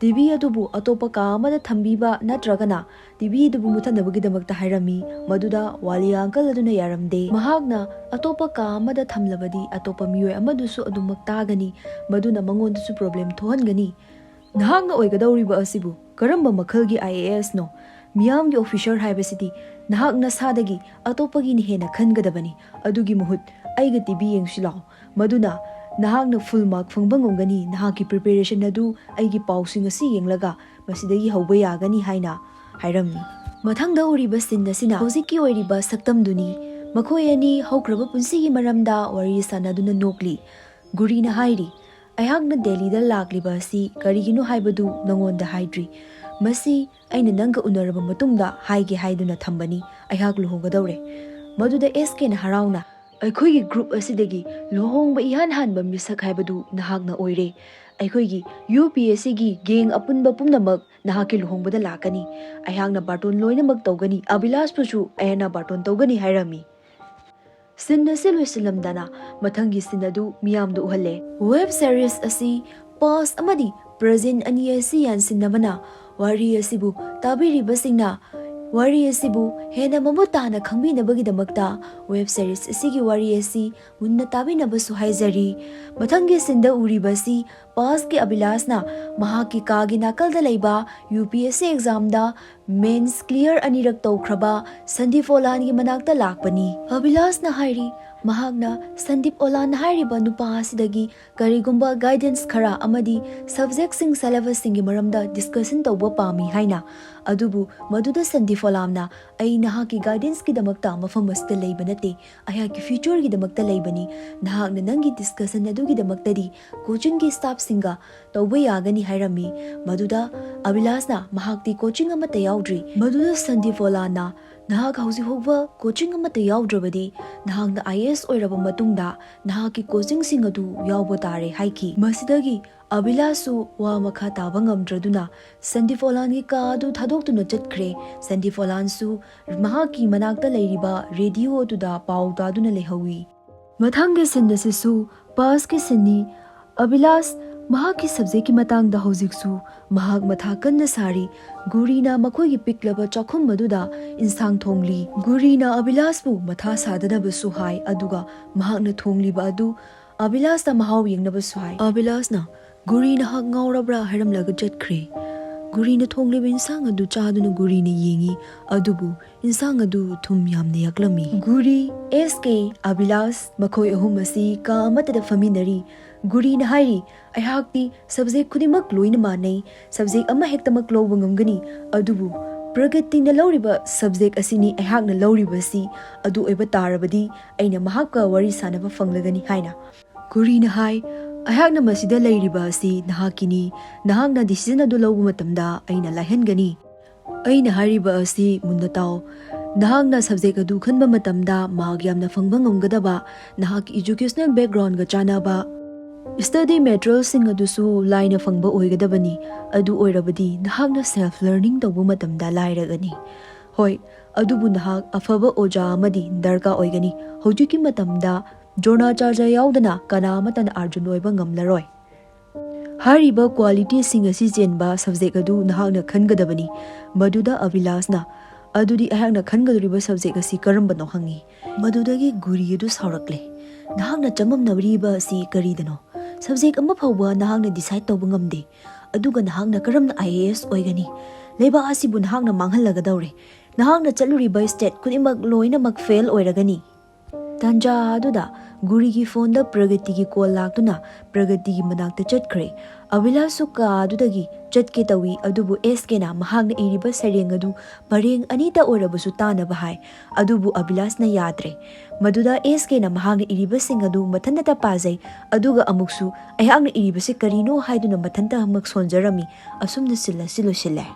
ꯇꯤꯚꯤ ꯑꯗꯨꯕꯨ ꯑꯇꯣꯞꯄ ꯀꯥ ꯑꯃꯗ ꯊꯝꯕꯤꯕ ꯅꯠꯇ꯭ꯔꯒꯅ ꯇꯤꯚꯤ ꯑꯗꯨꯕꯨ ꯃꯨꯊꯠꯅꯕꯒꯤꯗꯃꯛꯇ ꯍꯥꯏꯔꯝꯃꯤ꯫ ꯃꯗꯨꯗ ꯋꯥꯂꯤꯌꯥ ꯑꯪꯀꯜ ꯑꯗꯨꯅ ꯌꯥꯔꯝꯗꯦ꯫ ꯃꯍꯥꯛꯅ ꯑꯇꯣꯞꯄ ꯀꯥ ꯑꯃꯗ ꯊꯝꯂꯕꯗꯤ ꯑꯇꯣꯞꯄ ꯃꯤꯑꯣꯏ ꯑꯃꯗꯨꯁꯨ ꯑꯗꯨꯃꯛ ꯇꯥꯒꯅꯤ, ꯃꯗꯨꯅ ꯃꯉꯣꯟꯗꯁꯨ ꯄ꯭ꯔꯣꯕ꯭ꯂꯦꯝ ꯊꯣꯛꯍꯟꯒꯅꯤ꯫ ꯅꯍꯥꯛꯅ ꯑꯣꯏꯒꯗꯧꯔꯤꯕ ꯑꯁꯤꯕꯨ ꯀꯔꯝꯕ ꯃꯈꯜꯒꯤ ꯑꯥꯏ ꯑꯦ ꯑꯦꯁꯅꯣ? ꯃꯤꯌꯥꯝꯒꯤ ꯑꯣꯐꯤꯁꯔ ꯍꯥꯏꯕꯁꯤꯗꯤ ꯅꯍꯥꯛ ꯅꯁꯥꯗꯒꯤ ꯑꯇꯣꯞꯄꯒꯤꯅ ꯍꯦꯟꯅ ꯈꯟꯒꯗꯕꯅꯤ꯫ ꯑꯗꯨꯒꯤ ꯃꯍꯨꯠ ꯑꯩꯒ ꯇꯤꯚꯤ ꯌꯦꯡꯁꯤ ꯂꯥꯎ꯫ ꯃꯗꯨꯅ ꯅꯍꯥꯛꯅ ꯐꯨꯜ ꯃꯥꯔꯛ ꯐꯪꯕ ꯉꯝꯒꯅꯤ꯫ ꯅꯍꯥꯛꯀꯤ ꯄ꯭ꯔꯤꯄꯦꯔꯦꯁꯟ ꯑꯗꯨ ꯑꯩꯒꯤ ꯄꯥꯎꯁꯤꯡ ꯑꯁꯤ ꯌꯦꯡꯂꯒ ꯃꯁꯤꯗꯒꯤ ꯍꯧꯕ ꯌꯥꯒꯅꯤ ꯍꯥꯏꯅ ꯍꯥꯏꯔꯝꯃꯤ꯫ ꯃꯊꯪꯗ ꯎꯔꯤꯕ ꯁꯤꯟ ꯑꯁꯤꯅ ꯍꯧꯖꯤꯛꯀꯤ ꯑꯣꯏꯔꯤꯕ ꯁꯛꯇꯝꯗꯨꯅꯤ꯫ ꯃꯈꯣꯏ ꯑꯅꯤ ꯍꯧꯈ꯭ꯔꯕ ꯄꯨꯟꯁꯤꯒꯤ ꯃꯔꯝꯗ ꯋꯥꯔꯤ ꯁꯥꯟꯅꯗꯨꯅ ꯅꯣꯛꯂꯤ꯫ ꯒꯨꯔꯤꯅ ꯍꯥꯏꯔꯤ, "ꯑꯩꯍꯥꯛꯅ ꯗꯦꯜꯂꯤꯗ ꯂꯥꯛꯂꯤꯕ ꯑꯁꯤ ꯀꯔꯤꯒꯤꯅꯣ ꯍꯥꯏꯕꯗꯨ ꯅꯉꯣꯟꯗ ꯍꯥꯏꯗ꯭ꯔꯤ꯫ ꯃꯁꯤ ꯑꯩꯅ ꯅꯪꯒ ꯎꯅꯔꯕ ꯃꯇꯨꯡꯗ ꯍꯥꯏꯒꯦ ꯍꯥꯏꯗꯨꯅ ꯊꯝꯕꯅꯤ꯫ ꯑꯩꯍꯥꯛ ꯂꯨꯍꯣꯡꯒꯗꯧꯔꯦ꯫" ꯃꯗꯨꯗ ꯑꯦꯁ ꯀꯦꯅ ꯍꯔꯥꯎꯅ, ꯑꯩꯈꯣꯏꯒꯤ group ꯑꯁꯤꯗꯒꯤ ꯂꯨꯍꯣꯡꯕ ꯏꯍꯥꯟ ꯍꯥꯟꯕ ꯃꯤꯁꯛ ꯍꯥꯏꯕꯗꯨ ꯅꯍꯥꯛꯅ ꯑꯣꯏꯔꯦ꯫ ꯑꯩꯈꯣꯏꯒꯤ UPSCꯒꯤ gang ꯑꯄꯨꯟꯕ ꯄꯨꯝꯅꯃꯛ ꯅꯍꯥꯛꯀꯤ ꯂꯨꯍꯣꯡꯕꯗ ꯂꯥꯛꯀꯅꯤ꯫ ꯑꯩꯍꯥꯛꯅ ꯕꯥꯔꯇꯣꯟ ꯂꯣꯏꯅꯃꯛ ꯇꯧꯒꯅꯤ꯫ ꯑꯕꯤꯂꯥꯁꯄꯨꯁꯨ ꯑꯩꯍꯥꯛꯅ ꯕꯥꯔꯇꯣꯟ ꯇꯧꯒꯅꯤ ꯍꯥꯏꯔꯝꯃꯤ꯫ Scene ꯑꯁꯤ ꯂꯣꯏꯁꯤꯜꯂꯝꯗꯅ ꯃꯊꯪꯒꯤ scene ꯑꯗꯨ ꯃꯤꯌꯥꯝꯗ ꯎꯍꯜꯂꯦ꯫ Web series ꯑꯁꯤ past ꯑꯃꯗꯤ present ꯑꯅꯤ ꯑꯁꯤ ꯌꯥꯟꯁꯤꯟꯅꯕꯅ ꯋꯥꯔꯤ ꯑꯁꯤꯕꯨ ꯇꯥꯕꯤꯔꯤꯕꯁꯤꯡꯅ ꯋꯥꯔꯤ ꯑꯁꯤꯕꯨ ꯍꯦꯟꯅ ꯃꯃꯨꯠ ꯇꯥꯅ ꯈꯪꯕꯤꯅꯕꯒꯤꯗꯃꯛꯇ web series ꯑꯁꯤꯒꯤ ꯋꯥꯔꯤ ꯑꯁꯤ ꯃꯨꯟꯅ ꯇꯥꯕꯤꯅꯕꯁꯨ ꯍꯥꯏꯖꯔꯤ꯫ ꯃꯊꯪꯒꯤ sceneꯗ ꯎꯔꯤꯕꯁꯤ pastꯀꯤ ꯑꯕꯤꯂꯥꯁꯅ ꯃꯍꯥꯛꯀꯤ ꯀꯥꯒꯤ ꯅꯥꯀꯜꯗ ꯂꯩꯕ UPSC examꯗ mains clear ꯑꯅꯤꯔꯛ ꯇꯧꯈ꯭ꯔꯕ ꯁꯟꯗꯤꯞ ꯑꯣꯂꯥꯟꯒꯤ ꯃꯅꯥꯛꯇ ꯂꯥꯛꯄꯅꯤ꯫ ꯑꯕꯤꯂꯥꯁꯅ ꯍꯥꯏꯔꯤ, ꯃꯍꯥꯛꯅ ꯁꯟꯗꯤꯞ ꯑꯣꯂꯥꯟ ꯍꯥꯏꯔꯤꯕ ꯅꯨꯄꯥ ꯑꯁꯤꯗꯒꯤ ꯀꯔꯤꯒꯨꯝꯕ guidance ꯈꯔ ꯑꯃꯗꯤ subjectꯁꯤꯡ syllabusꯁꯤꯡꯒꯤ ꯃꯔꯝꯗ discussion ꯇꯧꯕ ꯄꯥꯝꯃꯤ ꯍꯥꯏꯅ꯫ ꯑꯗꯨꯕꯨ ꯃꯗꯨꯗ ꯁꯟꯗꯤꯞ ꯑꯣꯂꯥꯟꯅ, "ꯑꯩ ꯅꯍꯥꯛꯀꯤ guidanceꯀꯤꯗꯃꯛꯇ ꯃꯐꯝ ꯑꯁꯤꯗ ꯂꯩꯕ ꯅꯠꯇꯦ, ꯑꯩꯍꯥꯛꯀꯤ futureꯒꯤꯗꯃꯛꯇ ꯂꯩꯕꯅꯤ꯫ ꯅꯍꯥꯛꯅ ꯅꯪꯒꯤ discussion ꯑꯗꯨꯒꯤꯗꯃꯛꯇꯗꯤ coachingꯒꯤ staffꯁꯤꯡꯒ ꯇꯧꯕ ꯌꯥꯒꯅꯤ" ꯍꯥꯏꯔꯝꯃꯤ꯫ ꯃꯗꯨꯗ ꯑꯕꯤꯂꯥꯁꯅ ꯃꯍꯥꯛꯇꯤ coaching ꯑꯃꯠꯇ ꯌꯥꯎꯗ꯭ꯔꯤ꯫ ꯃꯗꯨꯗ ꯁꯟꯗꯤꯞ ꯑꯣꯂꯥꯟꯅ, "ꯅꯍꯥꯛ ꯍꯧꯖꯤꯛ ꯐꯥꯎꯕ coaching ꯑꯃꯠꯇ ꯌꯥꯎꯗ꯭ꯔꯕꯗꯤ ꯅꯍꯥꯛꯅ IAS ꯑꯣꯏꯔꯕ ꯃꯇꯨꯡꯗ ꯅꯍꯥꯛꯀꯤ coachingꯁꯤꯡ ꯑꯗꯨ ꯌꯥꯎꯕ ꯇꯥꯔꯦ" ꯍꯥꯏꯈꯤ꯫ ꯃꯁꯤꯗꯒꯤ ꯑꯕꯤꯂꯥꯁꯁꯨ ꯋꯥ ꯃꯈꯥ ꯇꯥꯕ ꯉꯝꯗ꯭ꯔꯗꯨꯅ ꯁꯟꯗꯤꯞ ꯑꯣꯂꯥꯟꯒꯤ ꯀꯥ ꯑꯗꯨ ꯊꯥꯗꯣꯛꯇꯨꯅ ꯆꯠꯈ꯭ꯔꯦ꯫ ꯁꯟꯗꯤꯞ ꯑꯣꯂꯥꯟꯁꯨ ꯃꯍꯥꯛꯀꯤ ꯃꯅꯥꯛꯇ ꯂꯩꯔꯤꯕ radio ꯑꯗꯨꯗ ꯄꯥꯎ ꯇꯥꯗꯨꯅ ꯂꯩꯍꯧꯏ꯫ ꯃꯊꯪꯒꯤ scene ꯑꯁꯤꯁꯨ pastꯀꯤ sceneꯅꯤ꯫ ꯑꯕꯤꯂꯥꯁ ꯃꯍꯥꯛꯀꯤ subjectꯀꯤ ꯃꯇꯥꯡꯗ ꯍꯧꯖꯤꯛꯁꯨ ꯃꯍꯥꯛ ꯃꯊꯥ ꯀꯟꯅ ꯁꯥꯔꯤ꯫ ꯒꯨꯔꯤꯅ ꯃꯈꯣꯏꯒꯤ ꯄꯤꯛꯂꯕ ꯆꯥꯛꯈꯨꯝ ꯑꯗꯨꯗ ꯏꯟꯁꯥꯡ ꯊꯣꯡꯂꯤ꯫ ꯒꯨꯔꯤꯅ ꯑꯕꯤꯂꯥꯁꯄꯨ ꯃꯊꯥ ꯁꯥꯗꯅꯕꯁꯨ ꯍꯥꯏ, ꯑꯗꯨꯒ ꯃꯍꯥꯛꯅ ꯊꯣꯡꯂꯤꯕ ꯑꯗꯨ ꯑꯕꯤꯂꯥꯁꯇ ꯃꯍꯥꯎ ꯌꯦꯡꯅꯕꯁꯨ ꯍꯥꯏ꯫ ꯑꯕꯤꯂꯥꯁꯅ, "ꯒꯨꯔꯤ, ꯅꯍꯥꯛ ꯉꯥꯎꯔꯕ꯭ꯔꯥ?" ꯍꯥꯏꯔꯝꯂꯒ ꯆꯠꯈ꯭ꯔꯦ꯫ ꯒꯨꯔꯤꯅ ꯊꯣꯡꯂꯤꯕ ꯏꯟꯁꯥꯡ ꯑꯗꯨ ꯆꯥꯗꯨꯅ ꯒꯨꯔꯤꯅ ꯌꯦꯡꯉꯤ, ꯑꯗꯨꯕꯨ ꯏꯟꯁꯥꯡ ꯑꯗꯨ ꯊꯨꯝ ꯌꯥꯝꯅ ꯌꯥꯛꯂꯝꯃꯤ꯫ ꯒꯨꯔꯤ, SK, ꯑꯕꯤꯂꯥꯁ ꯃꯈꯣꯏ ꯑꯍꯨꯝ ꯑꯁꯤ ꯀꯥ ꯑꯃꯠꯇꯗ ꯐꯝꯃꯤꯟꯅꯔꯤ꯫ ꯒꯨꯔꯤꯅ ꯍꯥꯏꯔꯤ, "ꯑꯩꯍꯥꯛꯇꯤ subject ꯈꯨꯗꯤꯡꯃꯛ ꯂꯣꯏꯅ ꯃꯥꯟꯅꯩ, subject ꯑꯃꯍꯦꯛꯇꯃꯛ ꯂꯧꯕ ꯉꯝꯒꯅꯤ, ꯑꯗꯨꯕꯨ ꯄ꯭ꯔꯒꯇꯤꯅ ꯂꯧꯔꯤꯕ subject ꯑꯁꯤꯅꯤ ꯑꯩꯍꯥꯛꯅ ꯂꯧꯔꯤꯕꯁꯤ, ꯑꯗꯨ ꯑꯣꯏꯕ ꯇꯥꯔꯕꯗꯤ ꯑꯩꯅ ꯃꯍꯥꯛꯀ ꯋꯥꯔꯤ ꯁꯥꯟꯅꯕ ꯐꯪꯂꯒꯅꯤ" ꯍꯥꯏꯅ꯫ ꯒꯨꯔꯤꯅ ꯍꯥꯏ, "ꯑꯩꯍꯥꯛꯅ ꯃꯁꯤꯗ ꯂꯩꯔꯤꯕ ꯑꯁꯤ ꯅꯍꯥꯛꯀꯤꯅꯤ꯫ ꯅꯍꯥꯛꯅ decision ꯑꯗꯨ ꯂꯧꯕ ꯃꯇꯝꯗ ꯑꯩꯅ ꯂꯥꯏꯍꯟꯒꯅꯤ꯫ ꯑꯩꯅ ꯍꯥꯏꯔꯤꯕ ꯑꯁꯤ ꯃꯨꯟꯅ ꯇꯥꯎ꯫ ꯅꯍꯥꯛꯅ subject ꯑꯗꯨ ꯈꯟꯕ ꯃꯇꯝꯗ mark ꯌꯥꯝꯅ ꯐꯪꯕ ꯉꯝꯒꯗꯕ, ꯅꯍꯥꯛꯀꯤ educational backgroundꯒ ꯆꯥꯟꯅꯕ study materialꯁꯤꯡ ꯑꯗꯨꯁꯨ ꯂꯥꯏꯅ ꯐꯪꯕ ꯑꯣꯏꯒꯗꯕꯅꯤ꯫ ꯑꯗꯨ ꯑꯣꯏꯔꯕꯗꯤ ꯅꯍꯥꯛꯅ self learning ꯇꯧꯕ ꯃꯇꯝꯗ ꯂꯥꯏꯔꯒꯅꯤ꯫ ꯍꯣꯏ, ꯑꯗꯨꯕꯨ ꯅꯍꯥꯛ ꯑꯐꯕ ꯑꯣꯖꯥ ꯑꯃꯗꯤ ꯗꯔꯀꯥꯔ ꯑꯣꯏꯒꯅꯤ꯫ ꯍꯧꯖꯤꯛꯀꯤ ꯃꯇꯝꯗ ꯗ꯭ꯔꯣꯅꯥꯆꯥꯔꯖ ꯌꯥꯎꯗꯅ ꯀꯅꯥ ꯑꯃꯠꯇꯅ ꯑꯔꯖꯨꯟ ꯑꯣꯏꯕ ꯉꯝꯂꯔꯣꯏ꯫ ꯍꯥꯏꯔꯤꯕ qualityꯁꯤꯡ ꯑꯁꯤ ꯆꯦꯟꯕ subject ꯑꯗꯨ ꯅꯍꯥꯛꯅ ꯈꯟꯒꯗꯕꯅꯤ꯫ ꯃꯗꯨꯗ ꯑꯕꯤꯂꯥꯁꯅ, "ꯑꯗꯨꯗꯤ ꯑꯩꯍꯥꯛꯅ ꯈꯟꯒꯗꯧꯔꯤꯕ subject ꯑꯁꯤ ꯀꯔꯝꯕꯅꯣ?" ꯍꯪꯉꯤ꯫ ꯃꯗꯨꯗꯒꯤ ꯒꯨꯔꯤ ꯑꯗꯨ ꯁꯥꯎꯔꯛꯂꯦ꯫ "ꯅꯍꯥꯛꯅ ꯆꯃꯝꯅꯔꯤꯕ ꯑꯁꯤ ꯀꯔꯤꯗꯅꯣ? Subject ꯑꯃ ꯐꯥꯎꯕ ꯅꯍꯥꯛꯅ decide ꯇꯧꯕ ꯉꯝꯗꯦ, ꯑꯗꯨꯒ ꯅꯍꯥꯛꯅ ꯀꯔꯝꯅ I A S ꯑꯣꯏꯒꯅꯤ? ꯂꯩꯕꯥꯛ ꯑꯁꯤꯕꯨ ꯅꯍꯥꯛꯅ ꯃꯥꯡꯍꯜꯂꯒꯗꯧꯔꯦ꯫ ꯅꯍꯥꯛꯅ ꯆꯠꯂꯨꯔꯤꯕ state ꯈꯨꯗꯤꯡꯃꯛ ꯂꯣꯏꯅꯃꯛ fail ꯑꯣꯏꯔꯒꯅꯤ꯫" ꯇꯥꯟꯖꯥ ꯑꯗꯨꯗ ꯒꯨꯔꯤꯒꯤ phoneꯗ ꯄ꯭ꯔꯒꯇꯤꯒꯤ call ꯂꯥꯛꯇꯨꯅ ꯄ꯭ꯔꯒꯇꯤꯒꯤ ꯃꯅꯥꯛꯇ ꯆꯠꯈ꯭ꯔꯦ꯫ ꯑꯕꯤꯂꯥꯁꯁꯨ ꯀꯥ ꯑꯗꯨꯗꯒꯤ ꯆꯠꯀꯦ ꯇꯧꯏ, ꯑꯗꯨꯕꯨ ꯑꯦꯁ ꯀꯦꯅ ꯃꯍꯥꯛꯅ ꯏꯔꯤꯕ ꯁꯩꯔꯦꯡ ꯑꯗꯨ ꯄꯔꯦꯡ ꯑꯅꯤꯇ ꯑꯣꯏꯔꯕꯁꯨ ꯇꯥꯅꯕ ꯍꯥꯏ꯫ ꯑꯗꯨꯕꯨ ꯑꯕꯤꯂꯥꯁꯅ ꯌꯥꯗ꯭ꯔꯦ꯫ ꯃꯗꯨꯗ ꯑꯦꯁ ꯀꯦꯅ ꯃꯍꯥꯛꯅ ꯏꯔꯤꯕꯁꯤꯡ ꯑꯗꯨ ꯃꯊꯟꯇ ꯄꯥꯖꯩ, ꯑꯗꯨꯒ ꯑꯃꯨꯛꯁꯨ "ꯑꯩꯍꯥꯛꯅ ꯏꯔꯤꯕꯁꯤ ꯀꯔꯤꯅꯣ?" ꯍꯥꯏꯗꯨꯅ ꯃꯊꯟꯇꯃꯛ ꯁꯣꯟꯖꯔꯝꯃꯤ꯫ ꯑꯁꯨꯝꯅ ꯁꯤꯜ ꯑꯁꯤ ꯂꯣꯏꯁꯤꯜꯂꯦ꯫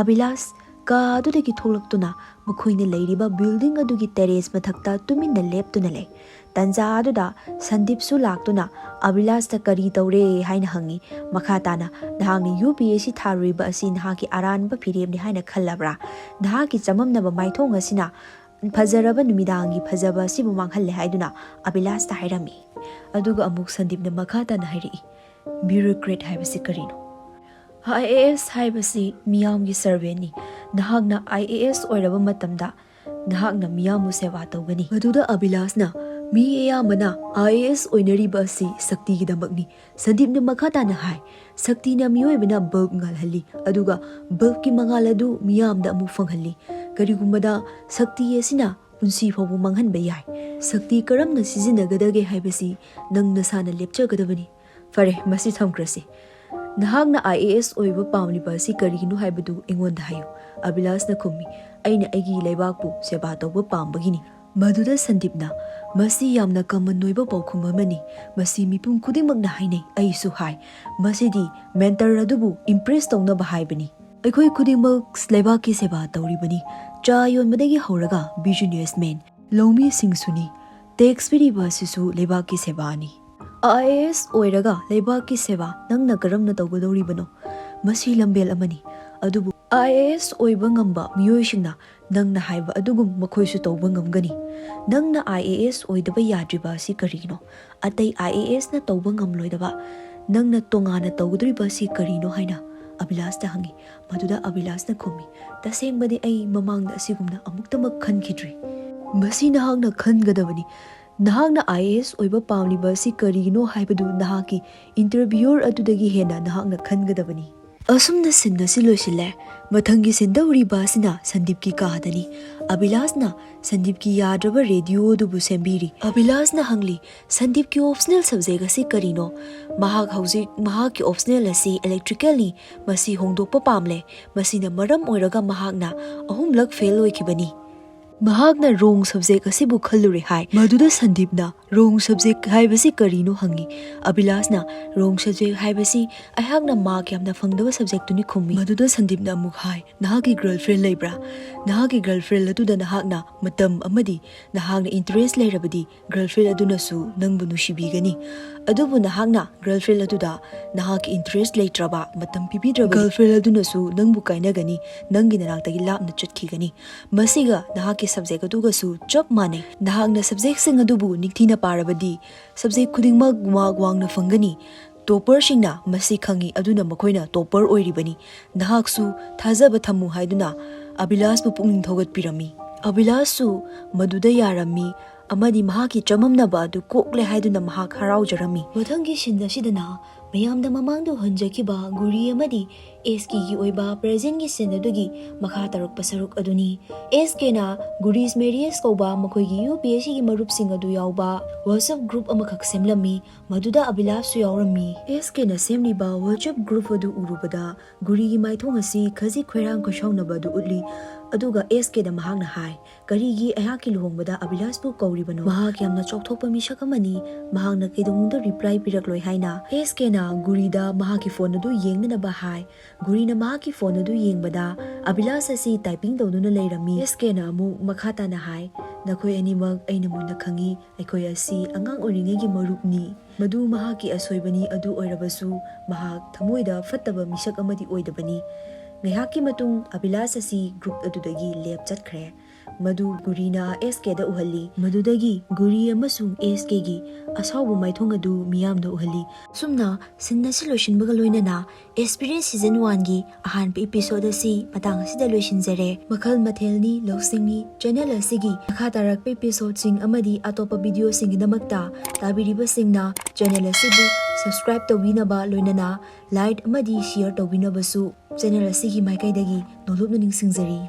ꯑꯕꯤꯂꯥꯁ ꯀꯥ ꯑꯗꯨꯗꯒꯤ ꯊꯣꯛꯂꯛꯇꯨꯅ ꯃꯈꯣꯏꯅ ꯂꯩꯔꯤꯕ building ꯑꯗꯨꯒꯤ terrace ꯃꯊꯛꯇ ꯇꯨꯃꯤꯟꯅ ꯂꯦꯞꯇꯨꯅ ꯂꯩ꯫ ꯇꯥꯟꯖꯥ ꯑꯗꯨꯗ ꯁꯟꯗꯤꯞꯁꯨ ꯂꯥꯛꯇꯨꯅ ꯑꯕꯤꯂꯥꯁꯇ "ꯀꯔꯤ ꯇꯧꯔꯦ?" ꯍꯥꯏꯅ ꯍꯪꯉꯤ꯫ ꯃꯈꯥ ꯇꯥꯅ, "ꯅꯍꯥꯛꯅ U P S C ꯊꯥꯔꯨꯔꯤꯕ ꯑꯁꯤ ꯅꯍꯥꯛꯀꯤ ꯑꯔꯥꯟꯕ ꯐꯤꯔꯦꯞꯅꯤ ꯍꯥꯏꯅ ꯈꯜꯂꯕ꯭ꯔꯥ? ꯅꯍꯥꯛꯀꯤ ꯆꯃꯝꯅꯕ ꯃꯥꯏꯊꯣꯡ ꯑꯁꯤꯅ ꯐꯖꯔꯕ ꯅꯨꯃꯤꯗꯥꯡꯒꯤ ꯐꯖꯕ ꯑꯁꯤꯕꯨ ꯃꯥꯡꯍꯜꯂꯦ" ꯍꯥꯏꯗꯨꯅ ꯑꯕꯤꯂꯥꯁꯇ ꯍꯥꯏꯔꯝꯃꯤ꯫ ꯑꯗꯨꯒ ꯑꯃꯨꯛ ꯁꯟꯗꯤꯞꯅ ꯃꯈꯥ ꯇꯥꯅ ꯍꯥꯏꯔꯛꯏ, "Bureaucrat ꯍꯥꯏꯕꯁꯤ ꯀꯔꯤꯅꯣ?" "I A S ꯍꯥꯏꯕꯁꯤ ꯃꯤꯌꯥꯝꯒꯤ servantꯅꯤ꯫ ꯅꯍꯥꯛꯅ I A S ꯑꯣꯏꯔꯕ ꯃꯇꯝꯗ ꯅꯍꯥꯛꯅ ꯃꯤꯌꯥꯝꯕꯨ ꯁꯦꯕꯥ ꯇꯧꯒꯅꯤ꯫" ꯃꯗꯨꯗ ꯑꯕꯤꯂꯥꯁꯅ, "ꯃꯤ ꯑꯌꯥꯝꯕꯅ I A S ꯑꯣꯏꯅꯔꯤꯕ ꯑꯁꯤ ꯁꯛꯇꯤꯒꯤꯗꯃꯛꯅꯤ꯫" ꯁꯟꯗꯤꯞꯅ ꯃꯈꯥ ꯇꯥꯅ ꯍꯥꯏ, "ꯁꯛꯇꯤꯅ ꯃꯤꯑꯣꯏꯕꯅ bulb ꯉꯥꯜꯍꯜꯂꯤ, ꯑꯗꯨꯒ bulbꯀꯤ ꯃꯉꯥꯜ ꯑꯗꯨ ꯃꯤꯌꯥꯝꯗ ꯑꯃꯨꯛ ꯐꯪꯍꯜꯂꯤ꯫ ꯀꯔꯤꯒꯨꯝꯕꯗ ꯁꯛꯇꯤ ꯑꯁꯤꯅ ꯄꯨꯟꯁꯤ ꯐꯥꯎꯕ ꯃꯥꯡꯍꯟꯕ ꯌꯥꯏ꯫ ꯁꯛꯇꯤ ꯀꯔꯝꯅ ꯁꯤꯖꯤꯟꯅꯒꯗꯒꯦ ꯍꯥꯏꯕꯁꯤ ꯅꯪ ꯅꯁꯥꯅ ꯂꯦꯞꯆꯒꯗꯕꯅꯤ꯫ ꯐꯔꯦ, ꯃꯁꯤ ꯊꯝꯈ꯭ꯔꯁꯤ꯫ ꯅꯍꯥꯛꯅ I A S ꯑꯣꯏꯕ ꯄꯥꯝꯂꯤꯕ ꯑꯁꯤ ꯀꯔꯤꯒꯤꯅꯣ ꯍꯥꯏꯕꯗꯨ ꯑꯩꯉꯣꯟꯗ ꯍꯥꯏꯌꯨ꯫" ꯑꯕꯤꯂꯥꯁꯅ ꯈꯨꯝꯃꯤ, "ꯑꯩꯅ ꯑꯩꯒꯤ ꯂꯩꯕꯥꯛꯄꯨ ꯁꯦꯕꯥ ꯇꯧꯕ ꯄꯥꯝꯕꯒꯤꯅꯤ꯫" ꯃꯗꯨꯗ ꯁꯟꯗꯤꯞꯅ, "ꯃꯁꯤ ꯌꯥꯝꯅ common ꯑꯣꯏꯕ ꯄꯥꯎꯈꯨꯝ ꯑꯃꯅꯤ꯫ ꯃꯁꯤ ꯃꯤꯄꯨꯝ ꯈꯨꯗꯤꯡꯃꯛꯅ ꯍꯥꯏꯅꯩ, ꯑꯩꯁꯨ ꯍꯥꯏ꯫ ꯃꯁꯤꯗꯤ mentor ꯑꯗꯨꯕꯨ impress ꯇꯧꯅꯕ ꯍꯥꯏꯕꯅꯤ꯫ ꯑꯩꯈꯣꯏ ꯈꯨꯗꯤꯡꯃꯛ ꯂꯩꯕꯥꯛꯀꯤ ꯁꯦꯕꯥ ꯇꯧꯔꯤꯕꯅꯤ꯫ ꯆꯥ ꯌꯣꯟꯕꯗꯒꯤ ꯍꯧꯔꯒ businessman, ꯂꯧꯃꯤꯁꯤꯡꯁꯨꯅꯤ꯫ ꯇꯦꯛꯁ ꯄꯤꯔꯤꯕ ꯑꯁꯤꯁꯨ ꯂꯩꯕꯥꯛꯀꯤ ꯁꯦꯕꯥꯅꯤ꯫ ꯑꯥꯏ ꯑꯦ ꯑꯦꯁ ꯑꯣꯏꯔꯒ ꯂꯩꯕꯥꯛꯀꯤ ꯁꯦꯕꯥ ꯅꯪꯅ ꯀꯔꯝꯅ ꯇꯧꯒꯗꯧꯔꯤꯕꯅꯣ? ꯃꯁꯤ ꯂꯝꯕꯦꯜ ꯑꯃꯅꯤ꯫ ꯑꯗꯨꯕꯨ ꯑꯥꯏ ꯑꯦ ꯑꯦꯁ ꯑꯣꯏꯕ ꯉꯝꯕ ꯃꯤꯑꯣꯏꯁꯤꯡꯅ ꯅꯪꯅ ꯍꯥꯏꯕ ꯑꯗꯨꯒꯨꯝ ꯃꯈꯣꯏꯁꯨ ꯇꯧꯕ ꯉꯝꯒꯅꯤ꯫ ꯅꯪꯅ ꯑꯥꯏ ꯑꯦ ꯑꯦꯁ ꯑꯣꯏꯗꯕ ꯌꯥꯗ꯭ꯔꯤꯕ ꯑꯁꯤ ꯀꯔꯤꯒꯤꯅꯣ? ꯑꯇꯩ ꯑꯥꯏ ꯑꯦ ꯑꯦꯁꯅ ꯇꯧꯕ ꯉꯝꯂꯣꯏꯗꯕ ꯅꯪꯅ ꯇꯣꯉꯥꯟꯅ ꯇꯧꯒꯗꯧꯔꯤꯕ ꯑꯁꯤ ꯀꯔꯤꯅꯣ ꯍꯥꯏꯅ ꯑꯚꯤꯂꯥꯁꯇ ꯍꯪꯉꯤ꯫ ꯃꯗꯨꯗ ꯑꯚꯤꯂꯥꯁꯅ ꯈꯨꯝꯃꯤ, "ꯇꯁꯦꯡꯕꯗꯤ ꯑꯩ ꯃꯃꯥꯡꯗ ꯑꯁꯤꯒꯨꯝꯅ ꯑꯃꯨꯛꯇꯃꯛ ꯈꯟꯈꯤꯗ꯭ꯔꯤ꯫" ꯃꯁꯤ ꯅꯍꯥꯛꯅ ꯈꯟꯒꯗꯕꯅꯤ꯫ ꯅꯍꯥꯛꯅ ꯑꯥꯏ ꯑꯦ ꯑꯦꯁ ꯑꯣꯏꯕ ꯄꯥꯝꯂꯤꯕ ꯑꯁꯤ ꯀꯔꯤꯒꯤꯅꯣ ꯍꯥꯏꯕꯗꯨ ꯅꯍꯥꯛꯀꯤ interviewer ꯑꯗꯨꯗꯒꯤ ꯍꯦꯟꯅ ꯅꯍꯥꯛꯅ ꯈꯟꯒꯗꯕꯅꯤ꯫ ꯑꯁꯨꯝꯅ ꯁꯤꯟ ꯑꯁꯤ ꯂꯣꯏꯁꯤꯜꯂꯦ꯫ ꯃꯊꯪꯒꯤ ꯁꯤꯟ ꯇꯧꯔꯤꯕ ꯑꯁꯤꯅ ꯁꯟꯗꯤꯞꯀꯤ ꯀꯥꯗꯅꯤ꯫ ꯑꯚꯤꯂꯥꯁꯅ ꯁꯟꯗꯤꯞꯀꯤ ꯌꯥꯗ꯭ꯔꯕ ꯔꯦꯗꯤꯑꯣ ꯑꯗꯨꯕꯨ ꯁꯦꯝꯕꯤꯔꯤ꯫ ꯑꯚꯤꯂꯥꯁꯅ ꯍꯪꯂꯤ, "ꯁꯟꯗꯤꯞꯀꯤ optional subject ꯑꯁꯤ ꯀꯔꯤꯅꯣ?" "ꯃꯍꯥꯛ ꯍꯧꯖꯤꯛ ꯃꯍꯥꯛꯀꯤ optional ꯑꯁꯤ electricalꯅꯤ꯫ ꯃꯁꯤ ꯍꯣꯡꯗꯣꯛꯄ ꯄꯥꯝꯂꯦ꯫ ꯃꯁꯤꯅ ꯃꯔꯝ ꯑꯣꯏꯔꯒ ꯃꯍꯥꯛꯅ ꯑꯍꯨꯝꯂꯛ fail ꯑꯣꯏꯈꯤꯕꯅꯤ꯫ ꯃꯍꯥꯛꯅ wrong subject ꯑꯁꯤꯕꯨ ꯈꯜꯂꯨꯔꯦ" ꯍꯥꯏ꯫ ꯃꯗꯨꯗ ꯁꯟꯗꯤꯞꯅ, "Wrong subject ꯍꯥꯏꯕꯁꯤ ꯀꯔꯤꯅꯣ?" ꯍꯪꯉꯤ꯫ ꯑꯚꯤꯂꯥꯁꯅ, "Wrong subject ꯍꯥꯏꯕꯁꯤ ꯑꯩꯍꯥꯛꯅ mark ꯌꯥꯝꯅ ꯐꯪꯗꯕ subjectꯇꯨꯅꯤ" ꯈꯨꯝꯃꯤ꯫ ꯃꯗꯨꯗ ꯁꯟꯗꯤꯞꯅ ꯑꯃꯨꯛ ꯍꯥꯏ, "ꯅꯍꯥꯛꯀꯤ girlfriend ꯂꯩꯕ꯭ꯔꯥ? ꯅꯍꯥꯛꯀꯤ girlfriend ꯑꯗꯨꯗ ꯅꯍꯥꯛꯅ ꯃꯇꯝ ꯑꯃꯗꯤ ꯅꯍꯥꯛꯅ interest ꯂꯩꯔꯕꯗꯤ girlfriend ꯑꯗꯨꯅꯁꯨ ꯅꯪꯕꯨ ꯅꯨꯡꯁꯤꯕꯤꯒꯅꯤ꯫ ꯑꯗꯨꯕꯨ ꯅꯍꯥꯛꯅ girlfriend ꯑꯗꯨꯗ ꯅꯍꯥꯛꯀꯤ interest ꯂꯩꯇ꯭ꯔꯕ, ꯃꯇꯝ ꯄꯤꯕꯤꯗ꯭ꯔꯕꯗꯤ girlfriend ꯑꯗꯨꯅꯁꯨ ꯅꯪꯕꯨ ꯀꯥꯏꯅꯒꯅꯤ, ꯅꯪꯒꯤ ꯅꯅꯥꯛꯇꯒꯤ ꯂꯥꯞꯅ ꯆꯠꯈꯤꯒꯅꯤ꯫ ꯃꯁꯤꯒ ꯅꯍꯥꯛꯀꯤ subject ꯑꯗꯨꯒꯁꯨ ꯆꯞ ꯃꯥꯟꯅꯩ꯫ ꯅꯍꯥꯛꯅ subjectꯁꯤꯡ ꯑꯗꯨꯕꯨ ꯅꯤꯡꯊꯤꯅ ꯄꯥꯔꯕꯗꯤ subject ꯈꯨꯗꯤꯡꯃꯛ mark ꯋꯥꯡꯅ ꯐꯪꯒꯅꯤ꯫" Topperꯁꯤꯡꯅ ꯃꯁꯤ ꯈꯪꯏ, ꯑꯗꯨꯅ ꯃꯈꯣꯏꯅ topper ꯑꯣꯏꯔꯤꯕꯅꯤ꯫ ꯅꯍꯥꯛꯁꯨ ꯊꯥꯖꯕ ꯊꯝꯃꯨ ꯍꯥꯏꯗꯨꯅ ꯑꯚꯤꯂꯥꯁꯄꯨ ꯄꯨꯛꯅꯤꯡ ꯊꯧꯒꯠꯄꯤꯔꯝꯃꯤ꯫ ꯑꯚꯤꯂꯥꯁꯁꯨ ꯃꯗꯨꯗ ꯌꯥꯔꯝꯃꯤ ꯑꯃꯗꯤ ꯃꯍꯥꯛꯀꯤ ꯆꯃꯝꯅꯕ ꯑꯗꯨ ꯀꯣꯛꯂꯦ ꯍꯥꯏꯗꯨꯅ ꯃꯍꯥꯛ ꯍꯔꯥꯎꯖꯔꯝꯃꯤ꯫ ꯃꯊꯪꯒꯤ ꯁꯤꯟ ꯑꯁꯤꯗꯅ ꯃꯌꯥꯝꯗ ꯃꯃꯥꯡꯗ ꯎꯍꯟꯖꯈꯤꯕ ꯒꯨꯔꯤ ꯑꯃꯗꯤ ꯑꯦꯁ ꯀꯦꯒꯤ ꯑꯣꯏꯕ presentꯒꯤ ꯁꯤꯟ ꯑꯗꯨꯒꯤ ꯃꯈꯥ ꯇꯥꯔꯛꯄ ꯁꯔꯨꯛ ꯑꯗꯨꯅꯤ꯫ ꯑꯦꯁ ꯀꯦꯅ ꯒꯨꯔꯤꯁ ꯃꯦꯔꯤꯌꯦꯁ ꯀꯧꯕ ꯃꯈꯣꯏꯒꯤ ꯌꯨ ꯄꯤ ꯑꯦꯁ ꯁꯤꯒꯤ ꯃꯔꯨꯞꯁꯤꯡ ꯑꯗꯨ ꯌꯥꯎꯕ WhatsApp group ꯑꯃꯈꯛ ꯁꯦꯝꯂꯝꯃꯤ꯫ ꯃꯗꯨꯗ ꯑꯚꯤꯂꯥꯁꯁꯨ ꯌꯥꯎꯔꯝꯃꯤ꯫ ꯑꯦꯁ ꯀꯦꯅ ꯁꯦꯝꯂꯤꯕ WhatsApp group ꯑꯗꯨ ꯎꯔꯨꯕꯗ ꯒꯨꯔꯤꯒꯤ ꯃꯥꯏꯊꯣꯡ ꯑꯁꯤ ꯈꯖꯤꯛ ꯈꯣꯏꯔꯥꯡ ꯈꯣꯏꯁꯥꯎꯅꯕ ꯑꯗꯨ ꯎꯠꯂꯤ꯫ ꯑꯗꯨꯒ ꯑꯦꯁ ꯀꯦꯗ ꯃꯍꯥꯛꯅ ꯍꯥꯏ, "ꯀꯔꯤꯒꯤ ꯑꯩꯍꯥꯛꯀꯤ ꯂꯨꯍꯣꯡꯕꯗ ꯑꯚꯤꯂꯥꯁꯄꯨ ꯀꯧꯔꯤꯕꯅꯣ?" ꯃꯍꯥꯛ ꯌꯥꯝꯅ ꯆꯥꯎꯊꯣꯛꯄ ꯃꯤꯁꯛ ꯑꯃꯅꯤ, ꯃꯍꯥꯛꯅ ꯀꯩꯗꯧꯅꯨꯡꯗ reply ꯄꯤꯔꯛꯂꯣꯏ ꯍꯥꯏꯅ ꯑꯦꯁ ꯀꯦꯅ ꯒꯨꯔꯤꯗ ꯃꯍꯥꯛꯀꯤ phone ꯑꯗꯨ ꯌꯦꯡꯅꯅꯕ ꯍꯥꯏ꯫ ꯒꯨꯔꯤꯅ ꯃꯍꯥꯛꯀꯤ ꯐꯣꯟ ꯑꯗꯨ ꯌꯦꯡꯕꯗ ꯑꯕꯤꯂꯥꯁ ꯑꯁꯤ ꯇꯥꯏꯄꯤꯡ ꯇꯧꯗꯨꯅ ꯂꯩꯔꯝꯃꯤ꯫ ꯑꯦꯁ ꯀꯦꯅ ꯑꯃꯨꯛ ꯃꯈꯥ ꯇꯥꯅ ꯍꯥꯏ, "ꯅꯈꯣꯏ ꯑꯅꯤꯃꯛ ꯑꯩꯅ ꯃꯨꯟꯅ ꯈꯪꯏ꯫ ꯑꯩꯈꯣꯏ ꯑꯁꯤ ꯑꯉꯥꯡ ꯑꯣꯏꯔꯤꯉꯩꯒꯤ ꯃꯔꯨꯞꯅꯤ꯫ ꯃꯗꯨ ꯃꯍꯥꯛꯀꯤ ꯑꯁꯣꯏꯕꯅꯤ꯫ ꯑꯗꯨ ꯑꯣꯏꯔꯕꯁꯨ ꯃꯍꯥꯛ ꯊꯃꯣꯏꯗ ꯐꯠꯇꯕ ꯃꯤꯁꯛ ꯑꯃꯗꯤ ꯑꯣꯏꯗꯕꯅꯤ꯫" ꯉꯥꯏꯍꯥꯛꯀꯤ ꯃꯇꯨꯡ ꯑꯕꯤꯂꯥꯁ ꯑꯁꯤ ꯒ꯭ꯔꯨꯞ ꯑꯗꯨꯗꯒꯤ ꯂꯦꯞ ꯆꯠꯈ꯭ꯔꯦ꯫ ꯃꯗꯨ ꯒꯨꯔꯤꯅ ꯑꯦꯁ ꯀꯦꯗ ꯎꯍꯜꯂꯤ꯫ ꯃꯗꯨꯗꯒꯤ ꯒꯨꯔꯤ ꯑꯃꯁꯨꯡ ꯑꯦꯁ ꯀꯦꯒꯤ ꯑꯁꯥꯎꯕ ꯃꯥꯏꯊꯣꯡ ꯑꯗꯨ ꯃꯤꯌꯥꯝꯗ ꯎꯍꯜꯂꯤ꯫ ꯑꯁꯨꯝꯅ ꯁꯤꯟ ꯑꯁꯤ ꯂꯣꯏꯁꯤꯟꯕꯒ ꯂꯣꯏꯅꯅ ꯑꯦꯁꯄꯤꯔꯤꯌꯟꯁ ꯁꯤꯖꯟ ꯋꯥꯟꯒꯤ ꯑꯍꯥꯟꯕ ꯏꯄꯤꯁꯣꯗ ꯑꯁꯤ ꯃꯇꯥꯡ ꯑꯁꯤꯗ ꯂꯣꯏꯁꯤꯟꯖꯔꯦ꯫ ꯃꯈꯜ ꯃꯊꯦꯜꯅꯤ ꯂꯧꯁꯤꯡꯅꯤ ꯆꯦꯅꯦꯜ ꯑꯁꯤꯒꯤ ꯃꯈꯥ ꯇꯥꯔꯛꯄ ꯏꯄꯤꯁꯣꯗꯁꯤꯡ ꯑꯃꯗꯤ ꯑꯇꯣꯞꯄ ꯚꯤꯗꯤꯑꯣꯁꯤꯡꯒꯤꯗꯃꯛꯇ ꯇꯥꯕꯤꯔꯤꯕꯁꯤꯡꯅ ꯆꯦꯅꯦꯜ ꯑꯁꯤꯕꯨ ꯁꯕꯁꯀ꯭ꯔꯥꯏꯕ ꯇꯧꯕꯤꯅꯕ ꯂꯣꯏꯅꯅ ꯂꯥꯏꯛ ꯑꯃꯗꯤ ꯁꯤꯌꯔ ꯇꯧꯕꯤꯅꯕꯁꯨ ꯆꯦꯅꯦꯜ ꯑꯁꯤꯒꯤ ꯃꯥꯏꯀꯩꯗꯒꯤ ꯅꯣꯂꯨꯛꯅ ꯅꯤꯡꯁꯤꯡꯖꯔꯤ꯫